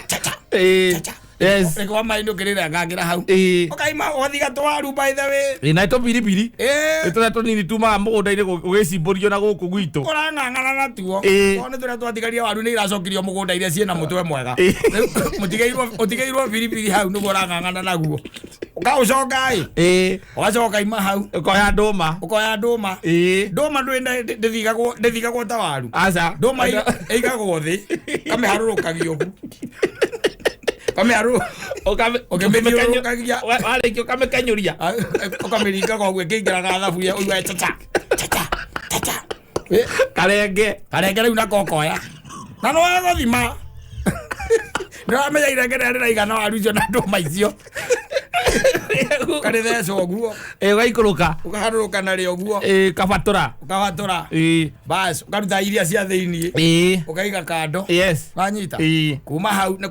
Chacha. Ĩĩ. Chacha. Yes. Rĩgwa maĩ nĩ ũkĩrĩrengangĩra hau. Ĩĩ. Ũkaima ũgathiga twaru, by the way. Ĩĩ, na tũbiribiri. Ĩĩ. Nĩ tũrĩa tũnini tumaga mũgũnda-inĩ ũgĩcimbũrio na gũkũ gwitũ. Ũrang'ang'ana natuo. Ĩĩ. Tondũ nĩ tũrĩa twatigaria, waru nĩ iracokirio mũgũnda iria ciĩna mũtwe mwega. Ĩĩ. Rĩu ũtigĩirwo biribiri hau nĩguo ũrang'ang'ana naguo, ũkaũcoka ĩ. Ĩĩ. Ũgacoka ima hau. Ũkoya ndũma. Ũkoya ndũma. Ĩĩ. Ndũma ndĩthigagwo ta waru. Aca. Ndũma ĩigagwo thĩ, kamĩharũrũkagia ũguo, kamĩharũrũ Ũkĩmĩthiũrũrũkagia. Warĩkia ũkamĩkenyũria. Ũkamĩringaga ũguo ĩkĩingĩraga thaburia, ũigua chacha chacha chacha. Karenge. Karenge rĩu nako ũkoya na nĩ wagũthima, nĩũramenya irenge rĩrĩa rĩraigana waru icio na ndũma icio, karĩtheca ũguo. Ĩĩ, ũgaikũrũka. Ũkaharũrũka narĩo ũguo. Ĩĩ, kabatũra. Ũkabatũra. Ĩĩ. Bas, ũkaruta iria cia thĩiniĩ. Ĩĩ. Ũkaiga kando. Yes. Wanyita? Ĩĩ. Kuma hau nĩ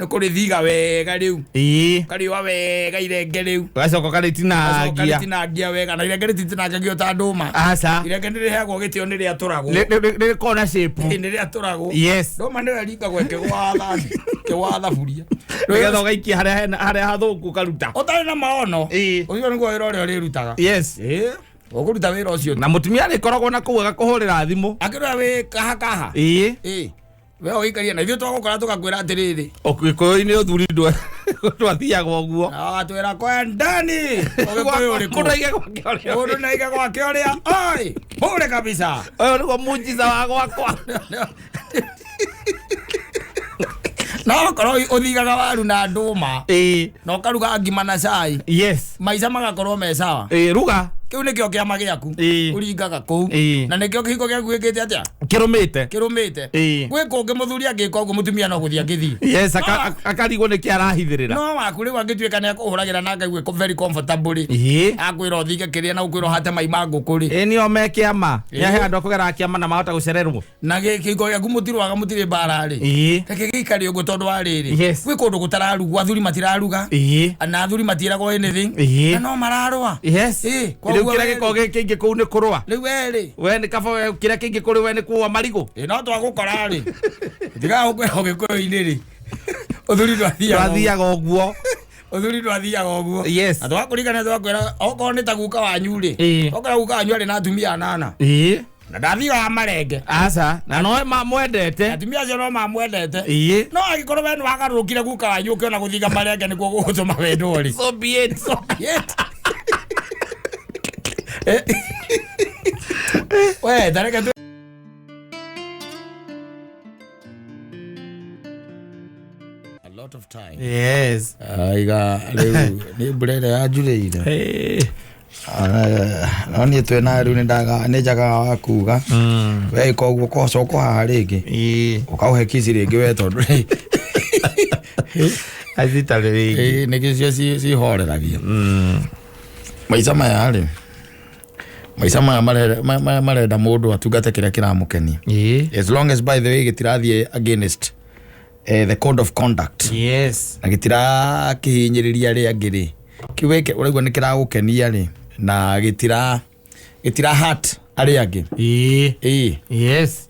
kũrĩ thiga wega rĩu. Ĩĩ. Ũkarĩũa wega irenge rĩu. Ũgacoka Ũgacoka ũkarĩtinangia. rĩtinangia wega, na irenge rĩtitinangagio ta ndũma. Aca. Irenge nĩ rĩheagwo gĩtĩo, nĩ rĩatũragwo. Rĩkorwo na shape. Nĩ rĩatũragwo. Yes. Ndũma nĩyo ĩringagwo ĩkĩgwaga thani, ĩkĩgwaga thaburia. Nĩgetha ũgaikia harĩa hathũku ũkaruta. Ũtarĩ na maono. Ĩĩ. Ũcio nĩguo wĩra ũrĩa ũrĩrutaga. Yes. Ĩĩ, ũkũruta wĩra ũcio. Na mũtumia arĩkoragwo na kũu agakũhũrĩra thimũ. Akĩrora wĩ kaha kaha. Ĩĩ. Ĩĩ, we ũgĩikaria na ithuĩ twagũkora tũgakwĩra atĩrĩrĩ. Gĩkũyũ-inĩ ũthuri ndwathiaga ũguo. Na watwĩra kwendani ũgĩkũyũ ũrĩkũ? Mũndũ aige gwake ũrĩa. Mũndũ naige gwake ũrĩa oi bure kabisa. Ũyũ nĩguo munjiza wa gwakwa. No okorwo ũthigaga waru na ndũma Ĩĩ. na ũkaruga ngima na cai, Yes. maica magakorwo me sawa. Ĩĩ, ruga. Kĩu nĩkĩo kĩama gĩaku. Ĩĩ. Ũringaga kũu. Ĩĩ. Na nĩkĩo kĩhiko gĩaku gĩkĩte atĩa? Kĩrũmĩte. Kĩrũmĩte. Ĩĩ. Gwĩ kũngĩ mũthuri angĩka ũguo, mũtumia no gũthiĩ angĩthiĩ. Yes, akarigwo nĩkĩ arahithĩrĩra. No waku rĩu angĩtuĩka nĩ akũhũragĩra na akaigue very comfortable rĩ, Ĩĩ. akwĩra ũthinge kĩrĩa na ũkwĩra ũhate mai ma ngũkũ rĩ. Ĩĩ, nĩo me kĩama. Ĩĩ. Nĩ ahe andũ a kũgera kĩama na mahota gũcererwo. Na kĩhiko gĩaku mũtirwaga, mũtirĩ mbara rĩ, Ĩĩ. reke gĩikare ũguo, tondũ wa rĩrĩ, Yes. gwĩ kũndũ gũtararugwo, athuri matiraruga Ĩĩ. na athuri matiĩragwo anything Ĩĩ. na no mararũa. Yes. Ĩĩ, Rĩu koguo kĩrĩa we- gĩkoragwo gĩ kĩingĩ kũu nĩ kũrũa. Rĩu we rĩ, We nĩ kaba we kĩrĩa kĩingĩ kũrĩ we nĩ kũũa marigũ. Ĩ, no twagũkora rĩ, tigaga gũkwĩra ũgĩkũyũ-inĩ rĩ, ũthuri ndwathiaga ũguo. Twathiaga ũguo. Ũthuri ndwathiaga ũguo. Yes. Na twakũririkana twakwĩra okorwo nĩ ta guka wanyu rĩ, Ĩĩ. okorwo guka wanyu arĩ na atumia anana Ĩĩ. na ndathiaga marenge. Aca, na no mamwendete. Atumia acio no mamwendete. Ĩĩ. No angĩkorwo we nĩwagarũrũkire guka wanyu, ũkĩona gũthiga marenge nĩguo gũgũtũma wendwo rĩ, So be it. so be it. We tareke tu a lot of time. Yes. Aiga rĩu nĩ mbura ĩrĩa yanjurĩire. Hey. No niĩ twĩna rĩu nĩ njagaga wa kuga we ĩka ũguo kocoka haha rĩngĩ. Ĩĩ. Ũkaũhe kici rĩngĩ we, tondũ rĩ Acitarĩ rĩngĩ. Ĩĩ, nĩkĩo cihoreragia maica maya rĩ, maica maya marenda mũndũ atungate kĩrĩa kĩramũkenia, Ĩĩ. as long as, by the way, gĩtirathiĩ against the code of conduct Yes. na gĩtirakĩhinyĩrĩria arĩa angĩ rĩ, kĩu wĩke ũraigua nĩ kĩragũkenia rĩ, na gĩtira hurt arĩa angĩ. Ĩĩ. Ĩĩ. Yes.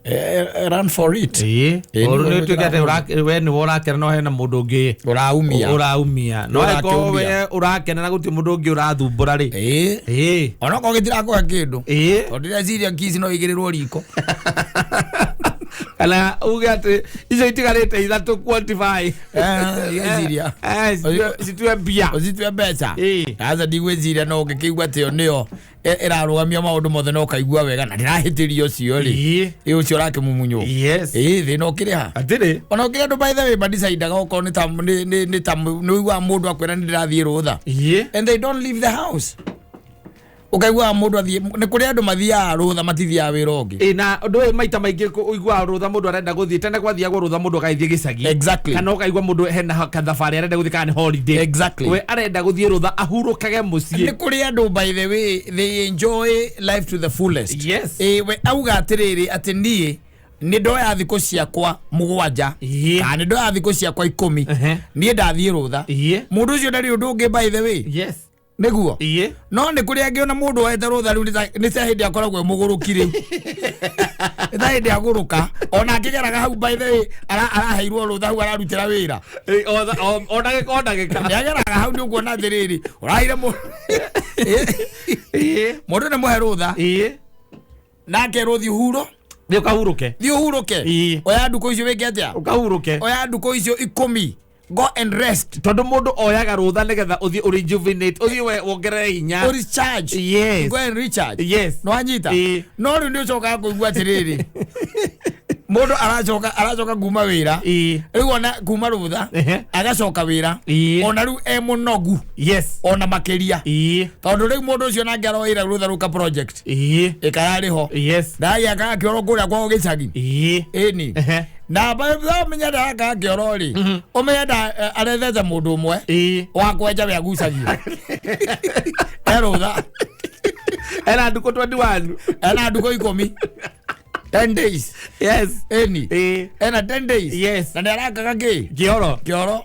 Run for it. Ĩĩ. Ĩĩ, Ũru nĩguo nĩ ũtuĩke atĩ we nĩwe ũrakena no hena mũndũ ũngĩ ũraumia. Ũraumia. No angĩkorwo Ũrakĩumia. we ũrakena na gũtirĩ mũndũ ũngĩ ũrathumbũra rĩ. Ĩĩ. Ĩĩ. Onokorwo gĩtirakũhe kĩndũ, Ĩĩ. tondũ ndĩreciria ngici no igĩrĩrwo riko. Kana uge atä icio itigarä te ithatå quantify. Ngwĩciria. Citue mbia. Ũcitue mbeca. Ĩĩ. Aca, ndigwĩciria no ũngĩkĩigua atĩ ĩyo nĩyo ĩrarũgamia maũndũ mothe na ũkaigua wega na ndĩrahĩtĩria ũcio rĩ, Ĩĩ. ĩ ũcio ũrakĩmumunywo. Yes. Ĩ thĩna ũkĩrĩ ha? Atirä. Ona ũkĩrĩ andũ, by the way, madecidaga okorwo nĩ ta nĩ nĩ ũiguaga mũndũ akwĩra nĩ ndĩrathiĩ rũtha Ĩĩ. and they don't leave the house. Ũkaiguaga mũndũ athiĩ, nĩ kũrĩ andũ mathiaga rũtha, matithiaga wĩra ũngĩ. Ĩ, na ũndũ ũyũ maita maingĩ ũiguaga rũtha mũndũ arenda gũthiĩ, tene gwathiagwo rũtha mũndũ agagĩthiĩ gĩcagi. Kana ũkaigua mũndũ hena kathabarĩ arenda gũthiĩ kana nĩ holiday. We arenda gũthiĩ rũtha ahurũkage Nĩ mũciĩ. kũrĩ andũ, by the way, they enjoy life to the fullest. Ĩ, we auga atĩrĩrĩ, atĩ niĩ nĩ ndoya thikũ ciakwa 7 kana nĩ ndoya thikũ ciakwa 10, niĩ ndathiĩ rũtha. Mũndũ ũcio ndarĩ ũndũ ũngĩ, by the way. Nĩguo. No nĩ kũrĩ angĩ ona mũndũ oete rũtha rĩu nĩ ta hĩndĩ akoragwo e mũgũrũki rĩu, nĩ ta hĩndĩ agũrũka ona akĩgeraga hau, by the way, araheirwo rũtha hau ararutĩra wĩra. Ĩ, o ndagĩka o ndagĩka. Nĩ ageraga hau, nĩ ũkuona atĩrĩrĩ, ũraheire mũndũ nĩ mũhe rũtha nake rũthiĩ huro. Nĩ ũkahurũke. Thiĩ ũhurũke. Oya ndukũ icio wĩke atĩa? Ũkahurũke. Oya ndukũ icio 10, go and rest. Tondũ mũndũ oyaga rũtha nĩgetha ũthiĩ ũrejuvenate, ũthiĩ wongerere hinya. O recharge. Go and recharge. Nĩwanyita? Ĩĩ. No rĩu nĩ ũcokaga kũigua atĩrĩrĩ, mũndũ aracoka kuma wĩra, rĩu ona kuma rũtha, agacoka wĩra ona rĩu e mũnogu ona makĩria, tondũ rĩu mũndũ ũcio nake aroire rũtha rũka project ĩkararĩ ho, ndagĩakaga kĩoro kũrĩa kwao gĩcagi. Ĩni. Na menya ndarakaga kĩoro rĩ, ũmenye arethete mũndũ ũmwe wa kwenja we agucagia e rũtha. Ena ndukũ 21. Ena ndukũ 10, 10 days. Ĩni. Ena 10 days. Na nĩ arakaga kĩ? Kĩoro. Kĩoro.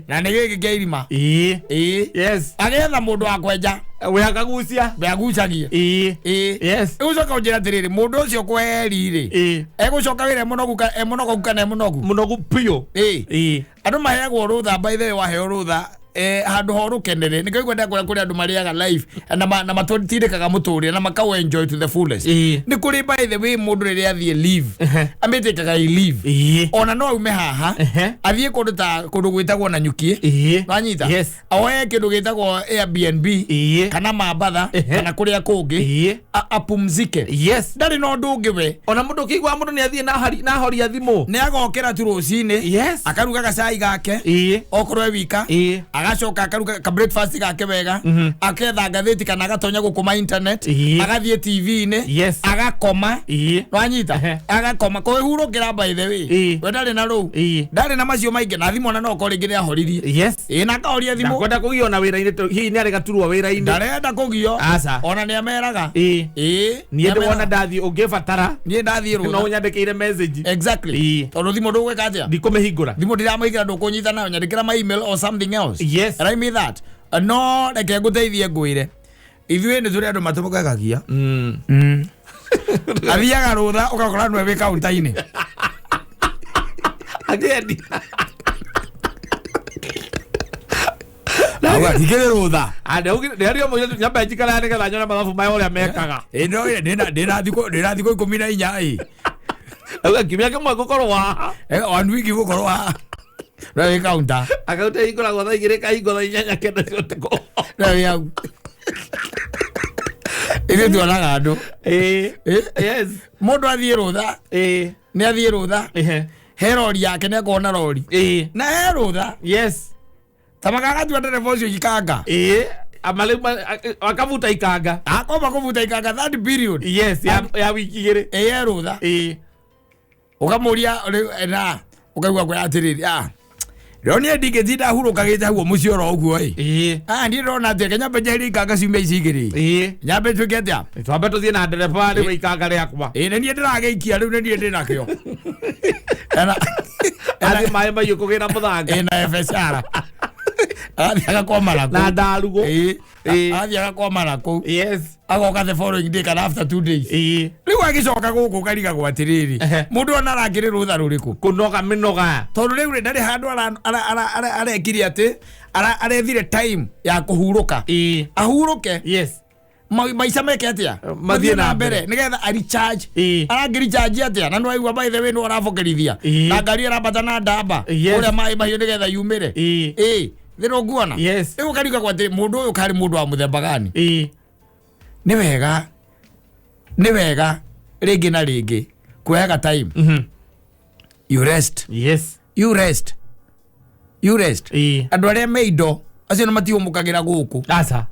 Na nĩ gĩkĩ kĩa irima. Ĩĩ. Agetha mũndũ wa kwenja We akagucia. We agucagie. Ĩĩ. Ĩgũcoka ũnjĩra atĩrĩrĩ, mũndũ ũcio kweri rĩ, egũcoka wĩra e mũnogu kana e mũnogu? Mũnogu biũ. Ĩĩ. Andũ maheagwo rũtha, by the way, waheo rũtha handũ ho rũkenere nĩkĩo igua ndakũrĩa kũrĩ andũ marĩaga life na matindĩkaga mũtũrĩre na makau enjoy to the fullest. Nĩ kũrĩ, by the way, mũndũ rĩrĩa athiĩ leave, amĩtĩkaga i leave, ona no aume haha athiĩ kũndũ ta kũndũ gwĩtagwo Nanyuki. Wanyita? Yes. Oe kĩndũ gĩtagwo Airbnb kana Mambatha kana kũrĩa kũngĩ, apumzike. Ndarĩ na ũndũ ũngĩ we. Ona mũndũ ũkĩigua mũndũ nĩ athiĩ na horia thimũ. Nĩ agokĩra tu rũcinĩ, akaruga gacai gake, okorwo e wika, agacoka akaruga ka breakfast gake wega, aketha ngathĩti kana agatonya gũkũma internet, agathiĩ TV-inĩ, agakoma. Nwanyita? Agakoma kwĩhurũkĩra, by the way. We ndarĩ na rũu, ndarĩ na macio maingĩ, na thimũ ona no okorwo rĩngĩ nĩ ahoririe. Ĩĩ, na akahoria thimũ. Ndakwenda kũgio na wĩra-inĩ hihi nĩ arĩ gaturwa wĩra-inĩ. Ndarenda kũgio. Aca. Ona nĩ ameraga. Ĩĩ. Niĩ ndĩwona ndathiĩ ũngĩbatara Niĩ ndathiĩ no rũtha. ũnyandĩkĩire message. Tondũ thimũ ndũgwĩka atĩa? Ndikũmĩhingũra. Thimũ ndiramũigĩra, ndũkũnyita nayo, nyandĩkĩra ma email or something else. And I mean that. No reke ngũteithie, ngwĩre ithuĩ nĩ tũrĩ andũ matũgagagia. Athiaga rũtha ũgakora nĩwe wĩ kaunta-inĩ. Akĩendia. Auga ndikĩrĩ rũtha. Ndĩario mũirĩtu nyambe njikara nĩgetha nyone mathabu maya ũrĩa mekaga. Ĩ no ndĩna thikũ 14 ĩ. Auga kiumia kĩmwe ngũkorwo haha. One week gũkorwo haha nĩwe wĩ kaunta. Akaunta ĩhingũragwo thaa 2 ĩkahingwo thaa 8 9 cia ũtukũ. Nĩwe wĩ hau. Ithuĩ tuonaga andũ. Mũndũ athiĩ rũtha, nĩ athiĩ rũtha, he rori yake, nĩ akorwo na rori na he rũtha ta magagatua ndereba ũcio ikanga. Ĩĩ, amarĩu akabuta ikanga. Akomba kũbuta ikanga that period. Yes, ya wiki 2. Ĩ, he rũtha. Ũkamũria rĩu, na ũkaigua kwĩra atĩrĩrĩ, rĩo niĩ ndingĩtinda hurũkagĩte hau mũciĩ oro ũguo ĩ. Niĩ ndĩrona atĩ reke nyambe njeherie ikanga ciumia ici 2. Nyambe njuĩke atĩa? Twambe tũthiĩ na ndereba rĩu ikanga rĩakwa. Ĩ, nĩ niĩ ndĩragĩikia rĩu, nĩ niĩ ndĩnakĩo. Athiĩ maĩ mahiũ kũgĩra mũthanga. Ĩna FSR agathiĩ agakwama na Na kũu. ndarugũ. Ĩ, agathiĩ agakwama na kũu, agoka the following day kana after 2 days. Rĩu agĩcoka gũkũ karigagwo atĩrĩrĩ, mũndũ ona arakĩrĩ rũtha rũrĩkũ? Kũnoga mĩnoga. Tondũ rĩu rĩ, ndarĩ handũ arekire atĩ arethire time ya kũhurũka, ahurũke. Maica meke atia? Mathiĩ na mbere. Nigetha a recharge. Arangĩ recharge atia? Na nĩwaigua by the way nĩ arabokerithia. Na ngari arambata na ndamba. Kũrĩa maĩ mahiũ nĩgetha yumĩre. Thĩna ũnguona? Yes. Rĩu ũkarigagwo atĩ mũndũ ũyũ karĩ mũndũ wa mũthemba gani? Nĩ wega. Nĩ wega rĩngĩ na rĩngĩ kuoyaga time. You rest. Yes. You rest. You rest. Andũ arĩa me indo acio nĩ matihũmũkagĩra gũkũ. Aca.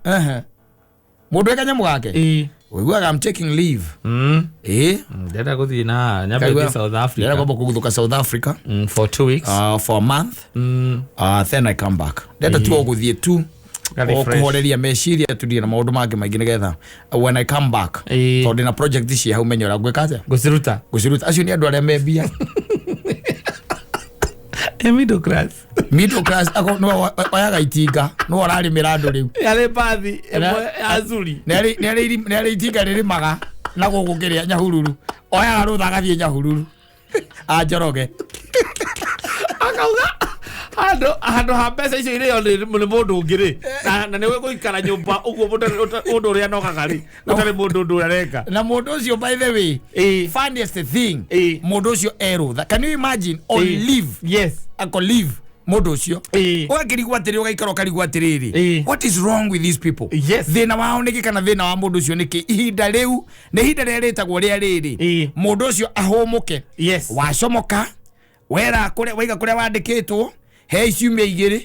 Mũndũ e kanyamũ gake? Ũiguaga I'm taking leave. Ndĩrenda gũthiĩ na nyambe thiĩ South Africa. Ndĩrenda kwamba kũguthũka South Africa. For 2 weeks. For a month. Then I come back. Ndĩrenda tu o gũthiĩ tu. O kũhoreria meciria turie na maũndũ mangĩ maingĩ nĩgetha when I come back. Tondũ ndĩna project ici hau menye ũrĩa ngwĩka atĩa? Gũciruta. Gũciruta. Acio nĩ andũ arĩa me mbia. Middle class. Middle class ako no oyaga itinga no ũrarĩmĩra andũ rĩu. Yarĩ bathi ĩmwe ya Zuri. Nĩ arĩ itinga rĩrĩmaga na gũkũ kĩrĩa Nyahururu. Oyaga rũtha agathiĩ Nyahururu. Anjoroge. Akauga handũ ha mbeca icio irĩo nĩ mũndũ ũngĩ rĩ. Na nĩ gũikara nyũmba ũguo mũndũ ũrĩa anogaga rĩ. Ũtarĩ mũndũ ũndũ ũrĩa areka. Na mũndũ ũcio by the way, funniest thing, mũndũ ũcio e rũtha. Can you imagine on leave? Yes. Ako leave mũndũ ũcio. Ũgakĩrigwo atĩrĩ, ũgaikara ũkarigwo atĩrĩrĩ. What is wrong with these people? Yes. Thĩna wao nĩkĩ kana thĩna wa mũndũ ũcio nĩkĩ? Ihinda rĩu nĩ ihinda rĩrĩa rĩtagwo rĩa rĩrĩ. Mũndũ ũcio ahũmũke. Yes. Wacomoka, wera kũrĩa waiga kũrĩa wandĩkĩtwo, he ciumia igĩrĩ.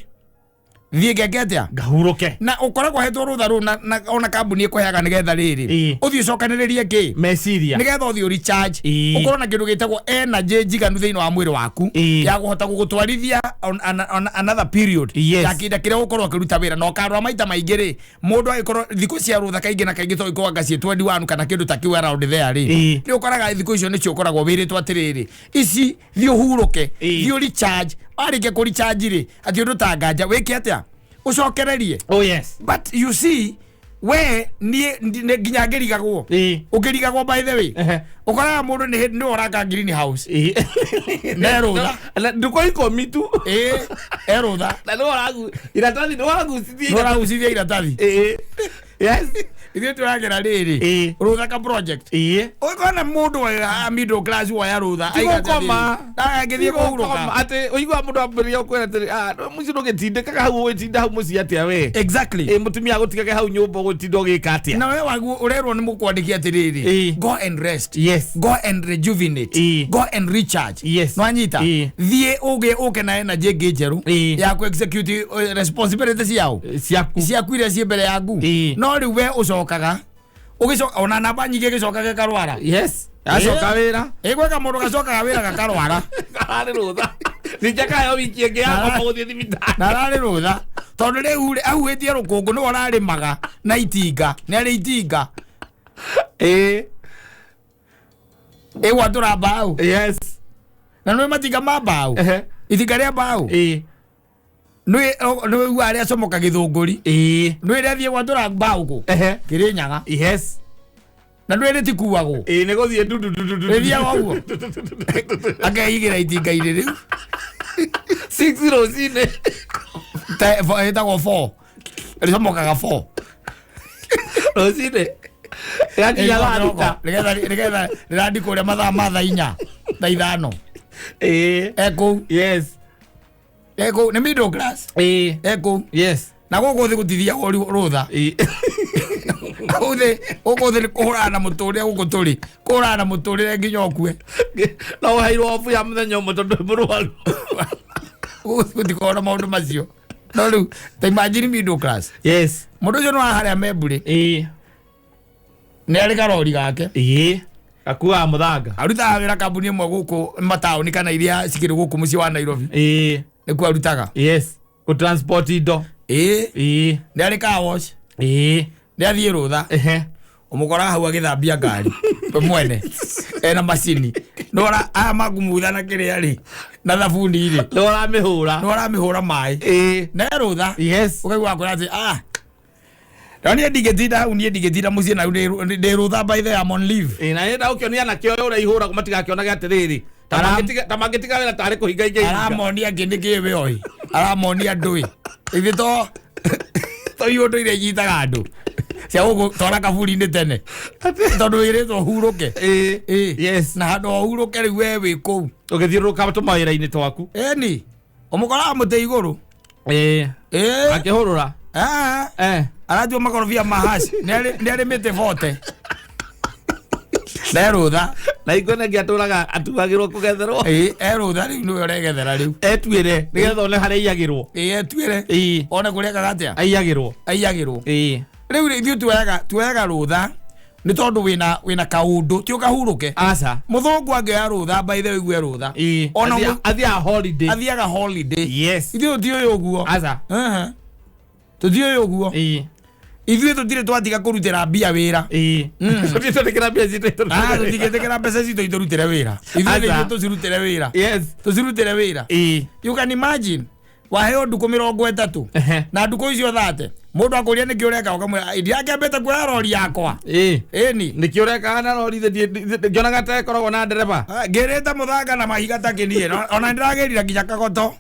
Thiĩ ngeke atĩa? Ngahurũke. Na ũkoragwo hetwo rũtha rũu na ona kambuni ĩkũheaga nĩgetha rĩrĩ. Ũthiĩ ũcokanĩrĩrie kĩ? Meciria. Nĩgetha ũthiĩ recharge. Ũkorwo na kĩndũ gĩtagwo energy njiganu thĩinĩ wa mwĩrĩ waku. Ya kũhota gũgũtwarithia on another period. Yes. Ya kĩhinda kĩrĩa ũgũkorwo ũkĩruta wĩra. Na ũkarora maita maingĩ rĩ, mũndũ agĩkorwo thikũ cia rũtha kaingĩ na kaingĩ to ikorwo anga ciĩ 21 kana kĩndũ ta kĩu around there rĩ. Nĩ ũkoraga thikũ icio nĩcio ũkoragwo wĩrĩtwo atĩrĩrĩ, ici thiĩ ũhurũke, thiĩ recharge. Warĩkia kũ recharge rĩ, atĩ ũndũ ta nganja wĩke atĩa? Ũcokererie. Oh yes. But you see, we niĩ nginya ngĩrigagwo. Ũkĩrigagwo by the way. Ũkoraga mũndũ nĩ hĩndĩ nĩwe ũraka greenhouse. Na erũtha. Ndukũ ikũmi tu. Erũtha. Na nĩwe ũragu iratathi nĩwe ũragucithia. Nĩwe ũragucithia iratathi. Yes. Ithuĩ tũragera rĩrĩ. Rũtha ka project. Ũgĩkona mũndũ wa middle class woya rũtha. Tigũkoma. Agĩthiĩ kũhurũka. Atĩ ũiguaga mũndũ ambĩrĩria gũkwĩra atĩrĩ, mũciĩ ndũgĩtindĩkaga hau ũgĩtinda hau mũciĩ atĩa we? Exactly. Mũtumia agũtigage hau nyũmba ũgũtinda ũgĩka atĩa? Na we waguo ũrerwo nĩ mũkwandĩki atĩrĩrĩ, go and rest. Yes. Go and rejuvenate. Go and recharge. Yes. Nwanyita. Thiĩ ũgĩe ũke na energy ĩngĩ njerũ ya kũ execute responsibility ciao. Ciaku. Ciaku iria ciĩ mbere yaku. No rĩu we ũcokaga ũgĩcoka ona namba nyingĩ gĩcoka gĩkarwara. Yes. Acoka wĩra. Gweka mũndũ gacokaga wĩra gakarwara. Kararĩ rũtha. Ningĩ akaheo wiki ĩngĩ ya gũkoma gũthiĩ thibitarĩ. Na ararĩ rũtha. Tondũ rĩu rĩ, ahuhĩtie rũkũngũ nĩwe ũrarĩmaga na itinga. Nĩ arĩ itinga. Ĩgwatũra mbaũ. Yes. Na nĩũĩ matinga ma mbaũ? Itinga rĩa mbaũ? Nĩũĩ ũiguaga arĩa acomoka gĩthũngũri? Nĩũĩ rĩathiĩ gwatũra mbaũ kũ? Kĩrĩnyaga. Yes. Na nĩũĩ rĩtikuagwo? Nĩ gũthiĩ ndu ndu ndu ndu. Rĩthiaga ũguo? Akeigĩra itinga-inĩ rĩu. 6 rũcinĩ. Ĩtagwo 4. Rĩcomokaga 4. Rũcinĩ. Rĩgakinya thaa thita. Nĩgetha rĩrandi kũrĩa mathaa ma thaa inya, thaa ithano. Ekũu. Yes. Ekũu nĩ middle class. Ekũu. Yes. Na gũkũ thĩ gũtithiagwo rũtha. Gũkũ thĩ nĩ kũhũrana na mũtũrĩre gũkũ tũrĩ. Kũhũrana na mũtũrĩre nginya ũkue. No ũheirwo obu ya mũthenya ũmwe tondũ wĩ mũrwaru. Gũkũ gũtikoragwo na maũndũ macio. No rĩu ta imagine middle class. Yes. Mũndũ ũcio nĩ wa harĩa Membũrĩ. Nĩ arĩ karori gake. Gakuaga mũthanga. Arutaga wĩra kambuni ĩmwe gũkũ mataũni kana iria cikĩrĩ gũkũ mũciĩ wa Nairobi. Nĩkuo arutaga. Yes. Gũ transport indo. Nĩ arĩ car wash. Nĩ athiĩ rũtha. Ũmũkoraga hau agĩthambia ngari. We mwene. Ena macini. Nĩwona aya makumutha na kĩrĩa rĩ, na thabuni rĩ. Nĩwe ũramĩhũra. Nĩwe ũramĩhũra maĩ. Na e rũtha. Yes. Ũkaigua akwĩra atĩ, Na niĩ ndingĩtinda hau, niĩ ndingĩtinda mũciĩ na ndĩ rũtha by the I'm on leave. Na nĩ ndagũkĩonia anake ũyũ ũrĩa ihũragwo matigakĩonage atĩrĩrĩ. Ta mangĩtiga wĩra tarĩ kũhinga ingĩ. Aramonia angĩ nĩkĩ we oĩ. Aramonia ndũĩ. Ithuĩ to iũndũ iria inyitaga andũ. Cia gũgũtwara kaburi-inĩ tene tondũ wĩrĩtwo ũhurũke. Ĩĩ. Ĩĩ. Yes. Na handũ ha ũhurũke rĩu we wĩ kũu. Ũgĩthiũrũrũka tũmawĩra-inĩ twaku. Ĩni ũmũkoraga mũtĩ igũrũ. Ĩĩ. Ĩĩ. Akĩhũrũra. Ah. Eh. Aratua makorobia ma hash nĩ arĩmĩte bote na erũtha. Na hingo ĩno ĩngĩ atũraga atuagĩrwo kũgetherwo. Ĩĩ, erũtha rĩu nĩwe ũregethera rĩu. Etuĩre nĩgetha one harĩa aiyagĩrwo. Ĩĩ, etuĩre. Ĩĩ. One kũrĩa ekaga atĩa. Aiyagĩrwo. Aiyagĩrwo. Ĩĩ. Rĩu rĩ, ithuĩ tuoyaga rũtha nĩ tondũ wĩna kaũndũ ti ũkahurũke. Aca. Mũthũngũ angĩoya rũtha by the way ũigue rũtha. Ĩĩ. Ona Athiaga holiday. Athiaga holiday. Yes. Ithuĩ tũtiũĩ ũguo. Aca. Ehe. Tũtiũĩ ũguo. Ĩĩ. Ithuĩ tũtirĩ twatiga kũrutĩra mbia wĩra. Ĩĩ. Tũtitwĩtĩkĩra mbia citũ. Ah, tũtingĩtĩkĩra mbeca citũ itũrutĩre wĩra. Ithuĩ nĩ Aca. ithuĩ tũcirutĩre wĩra. Yes. Tũcirutĩre wĩra. Ĩĩ. You can imagine waheo ndukũ 30 Ehe. na ndukũ icio 30 mũndũ akũria nĩkĩ ũreka ũkamwĩra ndirakĩambĩte kuoya rori yakwa. Ĩĩ. Ĩni. Nĩkĩ ũrekaga na rori ngĩonaga ta ĩkoragwo na ndereba. Ah, ngĩrĩte mũthanga na mahiga ta kĩniĩ ona nĩndĩragĩrira nginya kagoto.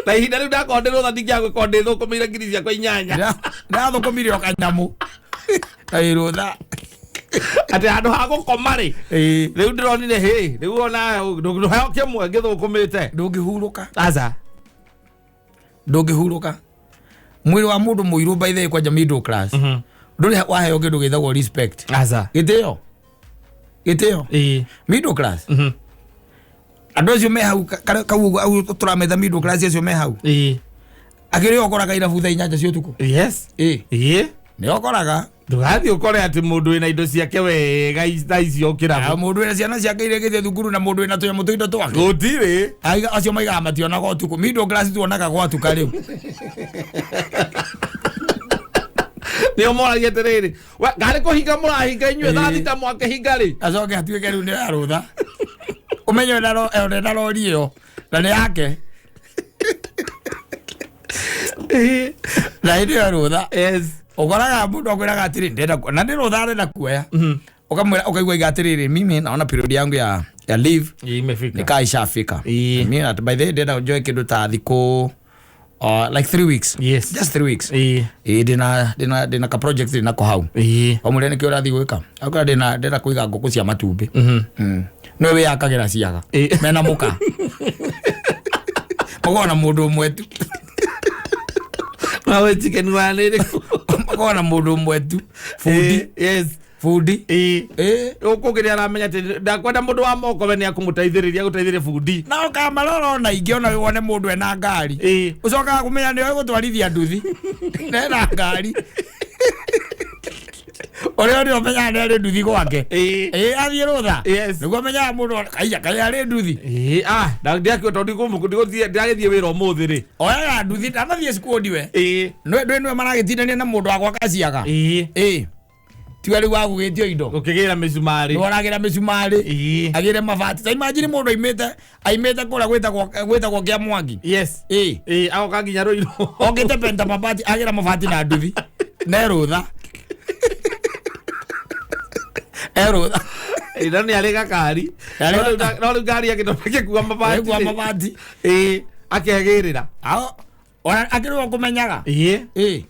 Na ihinda rĩu ndakorwo ndĩ rũtha ndingĩagwĩkorwo ndĩthũkũmĩire ngiri ciakwa 8. Ndĩrathũkũmire o kanyamũ na wĩ rũtha. Atĩ handũ ha gũkoma rĩ. Ĩĩ. Rĩu ndĩronire hĩ rĩu ona ndũheo kĩmwe ngĩthũkũmĩte. Ndũngĩhurũka. Aca. Ndũngĩhurũka. Mwĩrĩ wa mũndũ mũirũ by the way kwanja middle class ndũrĩ waheo kĩndũ gĩtagwo respect. Aca. Gĩtĩo. Gĩtĩo. Ĩĩ. Middle class. Andũ acio me hau kau ũguo tũrameta middle class acio me hau. Ĩĩ. Akĩrĩ ũkoraga irabu thaa 8 cia ũtukũ. Yes. Ĩĩ. Ĩĩ. Nĩ ũkoraga. Ndũgathiĩ ũkore atĩ mũndũ wĩna indo ciake wega thaa icio Ah, kĩrabu. mũndũ wĩna ciana ciake irĩkĩtie thukuru na mũndũ wĩna tũnyamũ tũindo twake. Gũtirĩ. Acio maigaga mationaga ũtukũ. Middle class tuonaga gwatuka rĩu. Nĩo moragia atĩrĩrĩ we ngarĩ kũhinga mũrahinga inyuĩ thaa Ĩĩ. 6 mwakĩhinga rĩ. Acoke atuĩke rĩu nĩ ya rũtha. Ũmenye ena rori ĩyo na nĩ yake. Ĩĩ. Na hĩndĩ ĩyo rũtha. Yes. Ũkoraga mũndũ akwĩraga atĩrĩ ndĩrenda na nĩ rũtha arenda kuoya. Ũkamwĩra ũkaigua iga atĩrĩrĩ mimi naona period yangu ya leave Imefika. nikaa ishafika. Ĩĩ. Mimi by the way ndĩrenda njoe kĩndũ ta thikũ like 3 weeks. Yes. Just 3 weeks. Ĩĩ. Ĩĩ ndĩna ka project ndĩnako hau. Ĩĩ. Wamũria nĩkĩ ũrathiĩ gwĩka akwĩra ndĩrenda kũiga ngũkũ cia matumbĩ. Nĩwe wĩyakagĩra ciaga. Ĩĩ. Mena mũka. Makoragwo na mũndũ ũmwe tu. Nawe chicken wa nĩ ĩrĩkũ? Makoragwo na mũndũ ũmwe tu. Bundi. Ĩĩ. Yes. Bundi. Ĩĩ. Ĩĩ. Ũkũngĩ nĩ aramenya atĩ ndakwenda mũndũ wa moko we nĩ akũmũteithĩrĩria agũteithĩrĩria bundi. Na ũkamarora ona ingĩ ona wone mũndũ ena ngari. Ĩĩ. Ũcokaga kũmenya nĩwe gũtwarithia nduthi. Na ena ngari. Ũrĩa nĩ ũmenyaga nĩ arĩ nduthi gwake. Ĩĩ. Ĩĩ athiĩ rũtha. Yes. Nĩguo ũmenyaga mũndũ kaiya kaĩ arĩ nduthi. Ĩĩ. Ah, ndiakiuga tondũ ndiragĩthiĩ wĩra ũmũthĩ rĩ. Oyaga nduthi ndanathiĩ cikundi we. Ĩĩ. Ndũĩ nĩwe maragĩtindania na mũndũ wa gwaka ciaga. Ĩĩ. Ĩĩ. Tiwe rĩu wagũgĩtio indo. Gũkĩgĩra mĩcumarĩ. Nĩwe ũragĩra mĩcumarĩ. Ĩĩ. Agĩre mabati. Ta imagine mũndũ aimĩte kũrĩa gwĩtagwo kĩa Mwangi. Yes. Ĩĩ. Ĩĩ, agoka nginya Rũirũ. Okĩte penta mabati agĩra mabati na nduthi. Na erũtha. Erũtha. Ĩĩ, no nĩ arĩ gakari. Arĩ No rĩu ngari yake ndũngĩkua mabati. Agĩkua mabati. Ĩĩ, akegĩrĩra. Ona akĩrĩ we ũkũmenyaga. Ĩĩ. Ĩĩ.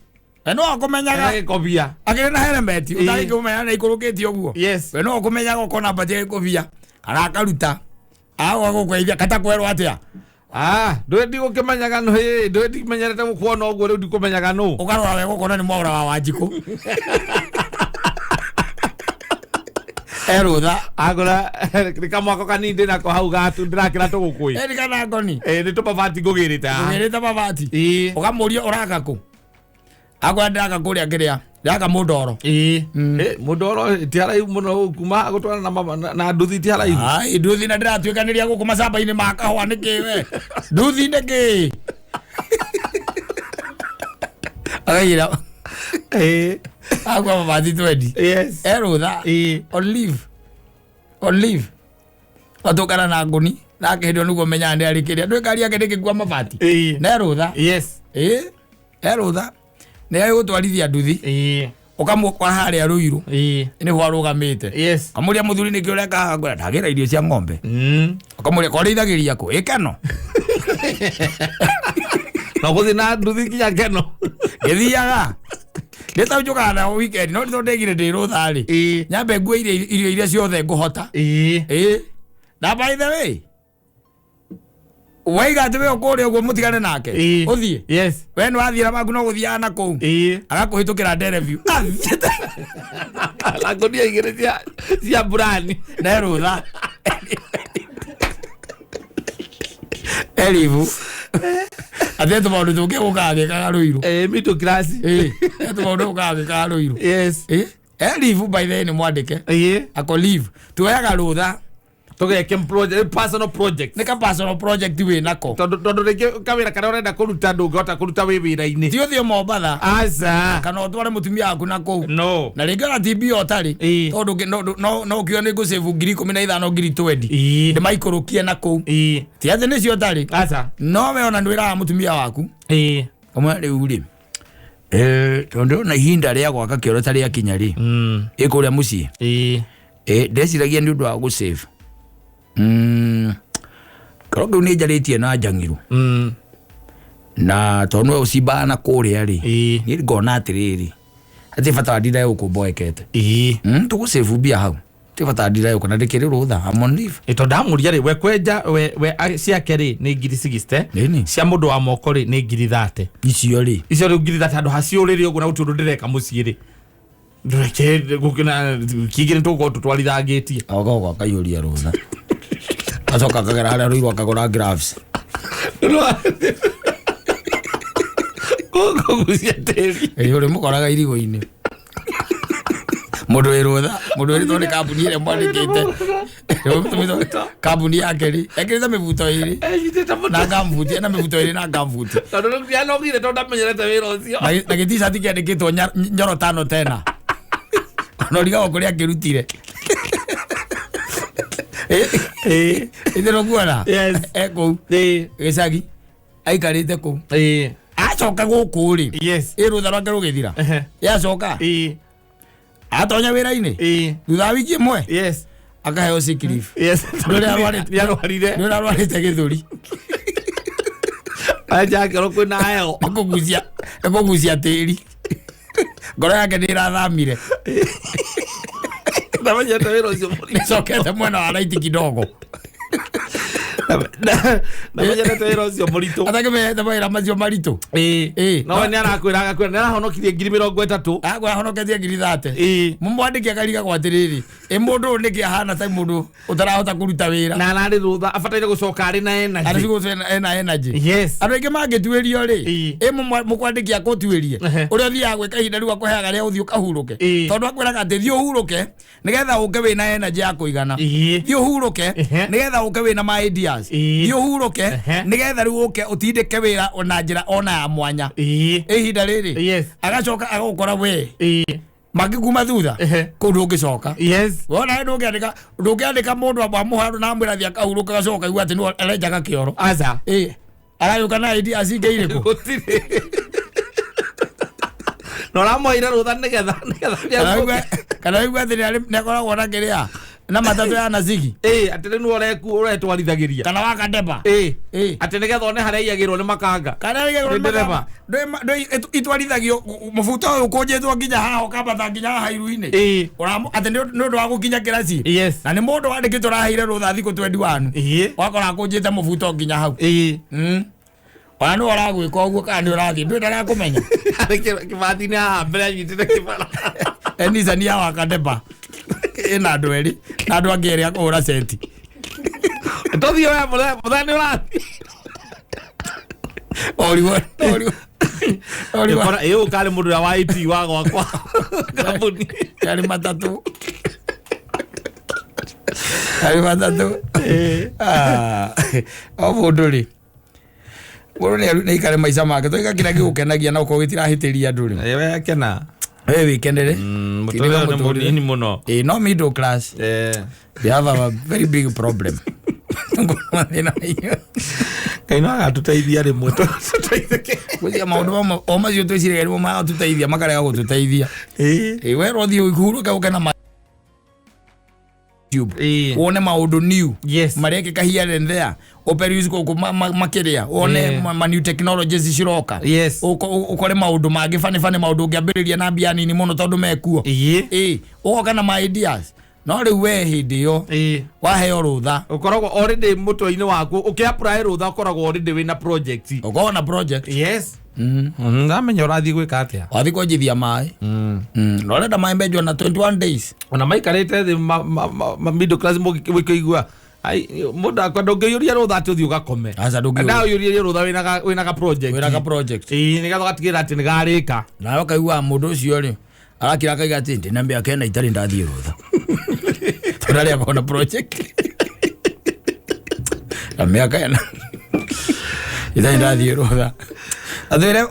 We no ũkũmenyaga. Agagĩkobia. Akĩrĩ na helmet Ĩĩ. ũtangĩkĩmũmenya na ikũrũkĩtie ũguo. Yes. We no ũkũmenyaga ũkona mbati agĩkũbia kana akaruta. Agoka gũkweithia katakwerwo atĩa. Ah, ndũĩ ndigũkĩmenyaga nũ ĩĩ, ndũĩ ndimenyerete gũkuona ũguo rĩu ndikũmenyaga nũ. Ũkarora wega ũkona nĩ mwaũra wa Wanjikũ. Erũtha. Agũra nĩ kamwako kanini ndĩnako hau gatu ndĩrakĩra tũgũkũĩ. Ĩni kana ngoni. Ĩĩ, nĩ tũmabati ngũgĩrĩte haha. Ũgĩrĩte mabati. Ĩĩ. Ũkamũria ũraka kũ. Akwĩra ndĩraka kũrĩa kĩrĩa. Ndĩraka mũndoro. Ĩĩ. Ĩ, mũndoro ti haraihu mũno kuma gũtwarana na nduthi ti haraihu. Ai, nduthi na ndĩratuĩkanĩria gũkũ macamba-inĩ ma kahũa nĩkĩ we. Nduthi nĩkĩ. Akaigĩra. Ĩĩ. Akua mabati twendi. Yes. Erũtha. Ĩĩ. On leave. On leave. Atũkana na ngũni. Nake hĩndĩ ĩyo nĩguo menyaga nĩ arĩ kĩrĩa. Ndũĩ ngari yake ndĩngĩkua mabati. Ĩĩ. Na erũtha. Yes. Ĩĩ. Erũtha. Nĩ agũtwarithia nduthi. Ĩĩ. Ũkamũkora harĩa Rũirũ. Ĩĩ. Nĩho arũgamĩte. Yes. Ũkamũria mũthuri nĩkĩ ũreka haha ngwĩra ndagĩra irio cia ng'ombe. Ũkamũria korĩithagĩria kũ? Ĩ Keno. No gũthiĩ na nduthi nginya Keno. Ngĩthiaga. Nĩ ta njũkaga na weekend no nĩ ndegire ndĩ rũtha rĩ. Nyambe ngue irio iria ciothe ngũhota. Ĩĩ. Na by the way, waiga atĩ we ũkũrĩa ũguo mũtigane nake. Ũthiĩ. Yes. We nĩ wathiĩra maku no gũthiaga na kũu. Agakũhĩtũkĩra nderebiũ. Athiĩte. Na ngũnia igĩrĩ cia burani. Na rũtha. Elivu. Atĩ tũmaũndũ tũngĩ gũkaga gĩkaga rũirũ. Middle class. Ĩĩ. Tũmaũndũ gũkaga gĩkaga rũirũ. Yes. Ĩĩ. Elivu by the way nĩ mwandĩke. Ako leave. Tuoyaga rũtha. Tũgeke project, personal project. Nĩ ka personal project wĩ nako. Tondũ rĩngĩ kawĩra karĩa ũrenda kũruta ndũngĩhota kũruta wĩ wĩra-inĩ. Ti ũthiĩ Mombatha. Aca. Kana ũtware mũtumia waku na kũu. No. Na rĩngĩ ona ti mbia ũtarĩ. Tondũ no ũkiuga nĩ ngũsave 15,000 20,000. Ndĩmaikũrũkie na kũu. Ti atĩ nĩcio ũtarĩ. Aca. No we ona nĩwĩraga mũtumia waku. Kamwe rĩu rĩ. Tondũ na ihinda rĩa gwaka kĩoro ta rĩakinya rĩ. Ĩ kũrĩa mũciĩ. Ndeciragia nĩ ũndũ wa gũsave. Kĩoro kĩu nĩ njarĩtie na njang'irũ. Na tondũ nĩwe ũcimbaga na kũrĩa rĩ. Niĩ ngona atĩrĩrĩ. Atĩ bata wa ndinda gũkũ mboekete. Tũgũsave mbia hau. Ti bata ndinda gũkũ na ndĩkĩrĩ rũtha. I'm on leave. Tondũ ndamũria rĩ, we kwenja we ciake rĩ nĩ 60,000. Cia mũndũ wa moko rĩ nĩ 30,000. Icio rĩ. Icio rĩu 30,000 handũ haciũrĩre ũguo na gũtirĩ ũndũ ndĩreka mũciĩ rĩ. Ndũreke gũkĩna kĩngĩ nĩ tũgũkorwo tũtwarithangĩtie. Agoka akaiyũria rũtha. Acoka akagera harĩa rũirũ akagũra gloves. Kũgucia tĩri. Ĩĩ, ũrĩmũkoraga irigũ-inĩ. Mũndũ wĩ rũtha, mũndũ wĩrĩtwo nĩ kambuni ĩrĩa mwandĩkĩte. Kambuni yake rĩ, ekĩrĩte mĩbuto ĩrĩ. Na ngambuti, ena mĩbuto ĩrĩ na ngambuti. Tondũ rĩu ndianogire tondũ ndamenyerete wĩra ũcio. Na gĩticati kĩandĩkĩtwo nyoro tano tena. Ona ũrigagwo kũrĩa akĩrutire. Ithe nĩũkuona? Yes. E kũu. Gĩcagi. Aikarĩte kũu. Acoka gũkũ rĩ. Yes. Ĩ rũtha rwake rũgĩthira. Yacoka. Atonya wĩra-inĩ. Thutha wa wiki ĩmwe. Yes. Akaheo sick leave. Yes. Nĩarwarĩte. Nĩarwarĩte gĩthũri. Aja akĩrwo kwĩna heho. Nĩkũgucia tĩri. Ngoro yake nĩ ĩrathamire. Ndamenyete wĩra ũcio mũritũ. Nĩcokete mwena wa right kidogo. Ndamenyete wĩra ũcio mũritũ. Atakĩmenyete mawĩra macio maritũ. No we nĩarakwĩra agakwĩra nĩarahonokirie 30,000. Agwa ahonoketie 30,000. Mũmwandĩki akarigagwo atĩrĩrĩ, ĩ mũndũ ũyũ nĩkĩ ahana ta mũndũ ũtarahota kũruta wĩra. Na ararĩ rũtha abataire gũcoka arĩ na energy. Arĩ gũcoka ena energy. Yes. Andũ aingĩ mangĩtuĩrio rĩ, ĩ mũkwandĩki akũtuĩrie. Ũrĩa ũthiaga gwĩka ihinda rĩu akũheaga rĩa ũthiĩ ũkahurũke. Tondũ akwĩraga atĩ thiĩ ũhurũke nĩgetha ũke wĩna energy ya kũigana. Thiĩ ũhurũke nĩgetha ũke wĩna ma ideas. Thiĩ ũhurũke nĩgetha rĩu ũke ũtindĩke wĩra ona njĩra ona ya mwanya. Ihinda rĩrĩ. Yes. Agacoka agũkora we. Mangĩkuma thutha kũu ndũngĩcoka. Yes. Wona ndũngĩandĩka ndũngĩandĩka mũndũ amba mũhandũ na amwĩra thiĩ akahurũka agacoka aigua atĩ nĩwe arenjaga kĩoro. Aca. Aragĩũka na ideas ingĩ irĩkũ? Gũtirĩ. Na ũramũheire rũtha nĩgetha kana aigua atĩ nĩakoragwo na kĩrĩa na matatũ ya Nazigi. Atĩ rĩu nĩwe ũretwarithagĩria. Kana wa Kadeba. Atĩ nĩgetha one harĩa aiyagĩrwo nĩ makanga. Kana aiyagĩrwo nĩ makanga. Itwarithagio mũbuto ũyũ ũkũnjĩtwo nginya haha ũkambata nginya haha iru-inĩ. Atĩ nĩ ũndũ wa gũkinya kĩraci. Yes. Na nĩ mũndũ wandĩkĩtwo ũraheire rũtha thikũ 21. Wakora akũnjĩte mũbuto nginya hau. Ona nĩwe ũragwĩka ũguo kana nĩ ũrathiĩ ndũĩ ndarakũmenya. Arĩ kĩbathi-inĩ haha mbere anyitĩte kĩbara. Nissan ya wa Kadeba. Ĩna andũ erĩ na andũ angĩ erĩ a kũhũra centi. Tũthiĩ we mũthenya nĩ ũrathiĩ. Oriwo. Ĩ ũyũ karĩ mũndũ ũrĩa wa IT wa gwakwa kambuni. Yarĩ matatũ. O mũndũ rĩ. Mũndũ nĩ aikare maica make tũiga kĩrĩa gĩgũkenagia na ũkorwo gĩtirahĩtĩria andũ rĩ. We akena. We wĩkenere. Mũtũrĩre nĩ mũnini mũno. No middle class. They have a very big problem. Ngai no agatũteithia rĩmwe tũteithĩke. Gwĩciria maũndũ mamwe o macio twĩciragia nĩmo magatũteithia makarega gũtũteithia. We rothiĩ ũhurũke ũke na YouTube, wone maũndũ new marekĩka here and there, ũperuse gũkũ makĩrĩa, wone ma new technologies ciroka, ũkore maũndũ mangĩ bani bani, maũndũ ũngĩambĩrĩria na mbia nini mũno tondũ mekuo. Ĩ ũgoka na ma ideas, no rĩu we hĩndĩ ĩyo waheo rũtha, ũkoragwo already mũtwe-inĩ waku ũkĩ-apply rũtha, ũkoragwo already wĩna project. Ũkoragwo na project. Yes, ndamenya ũrathiĩ gwĩka atĩa. Wathiĩ kwenjithia maĩ. Na ũrenda maĩ menjwo na 21 days. Ona maikarĩte thĩ middle class mũgĩkĩigua ai mũndũ akwa, ndũngĩiyũria rũtha atĩ ũthiĩ ũgakome. Aca, ndũngĩiyũria. Ndaũiyũria rũtha wĩna ga project. Wĩna ga project. Ĩĩ, nĩgetha ũgatigĩrĩra atĩ nĩgarĩka. Nawe ũkaigua mũndũ ũcio rĩ arakira akaiga atĩ ndĩna mĩaka 4 itarĩ ndathiĩ rũtha, tondũ arĩa akorwo na project na mĩaka 4 itarĩ ndathiĩ rũtha, atwĩre.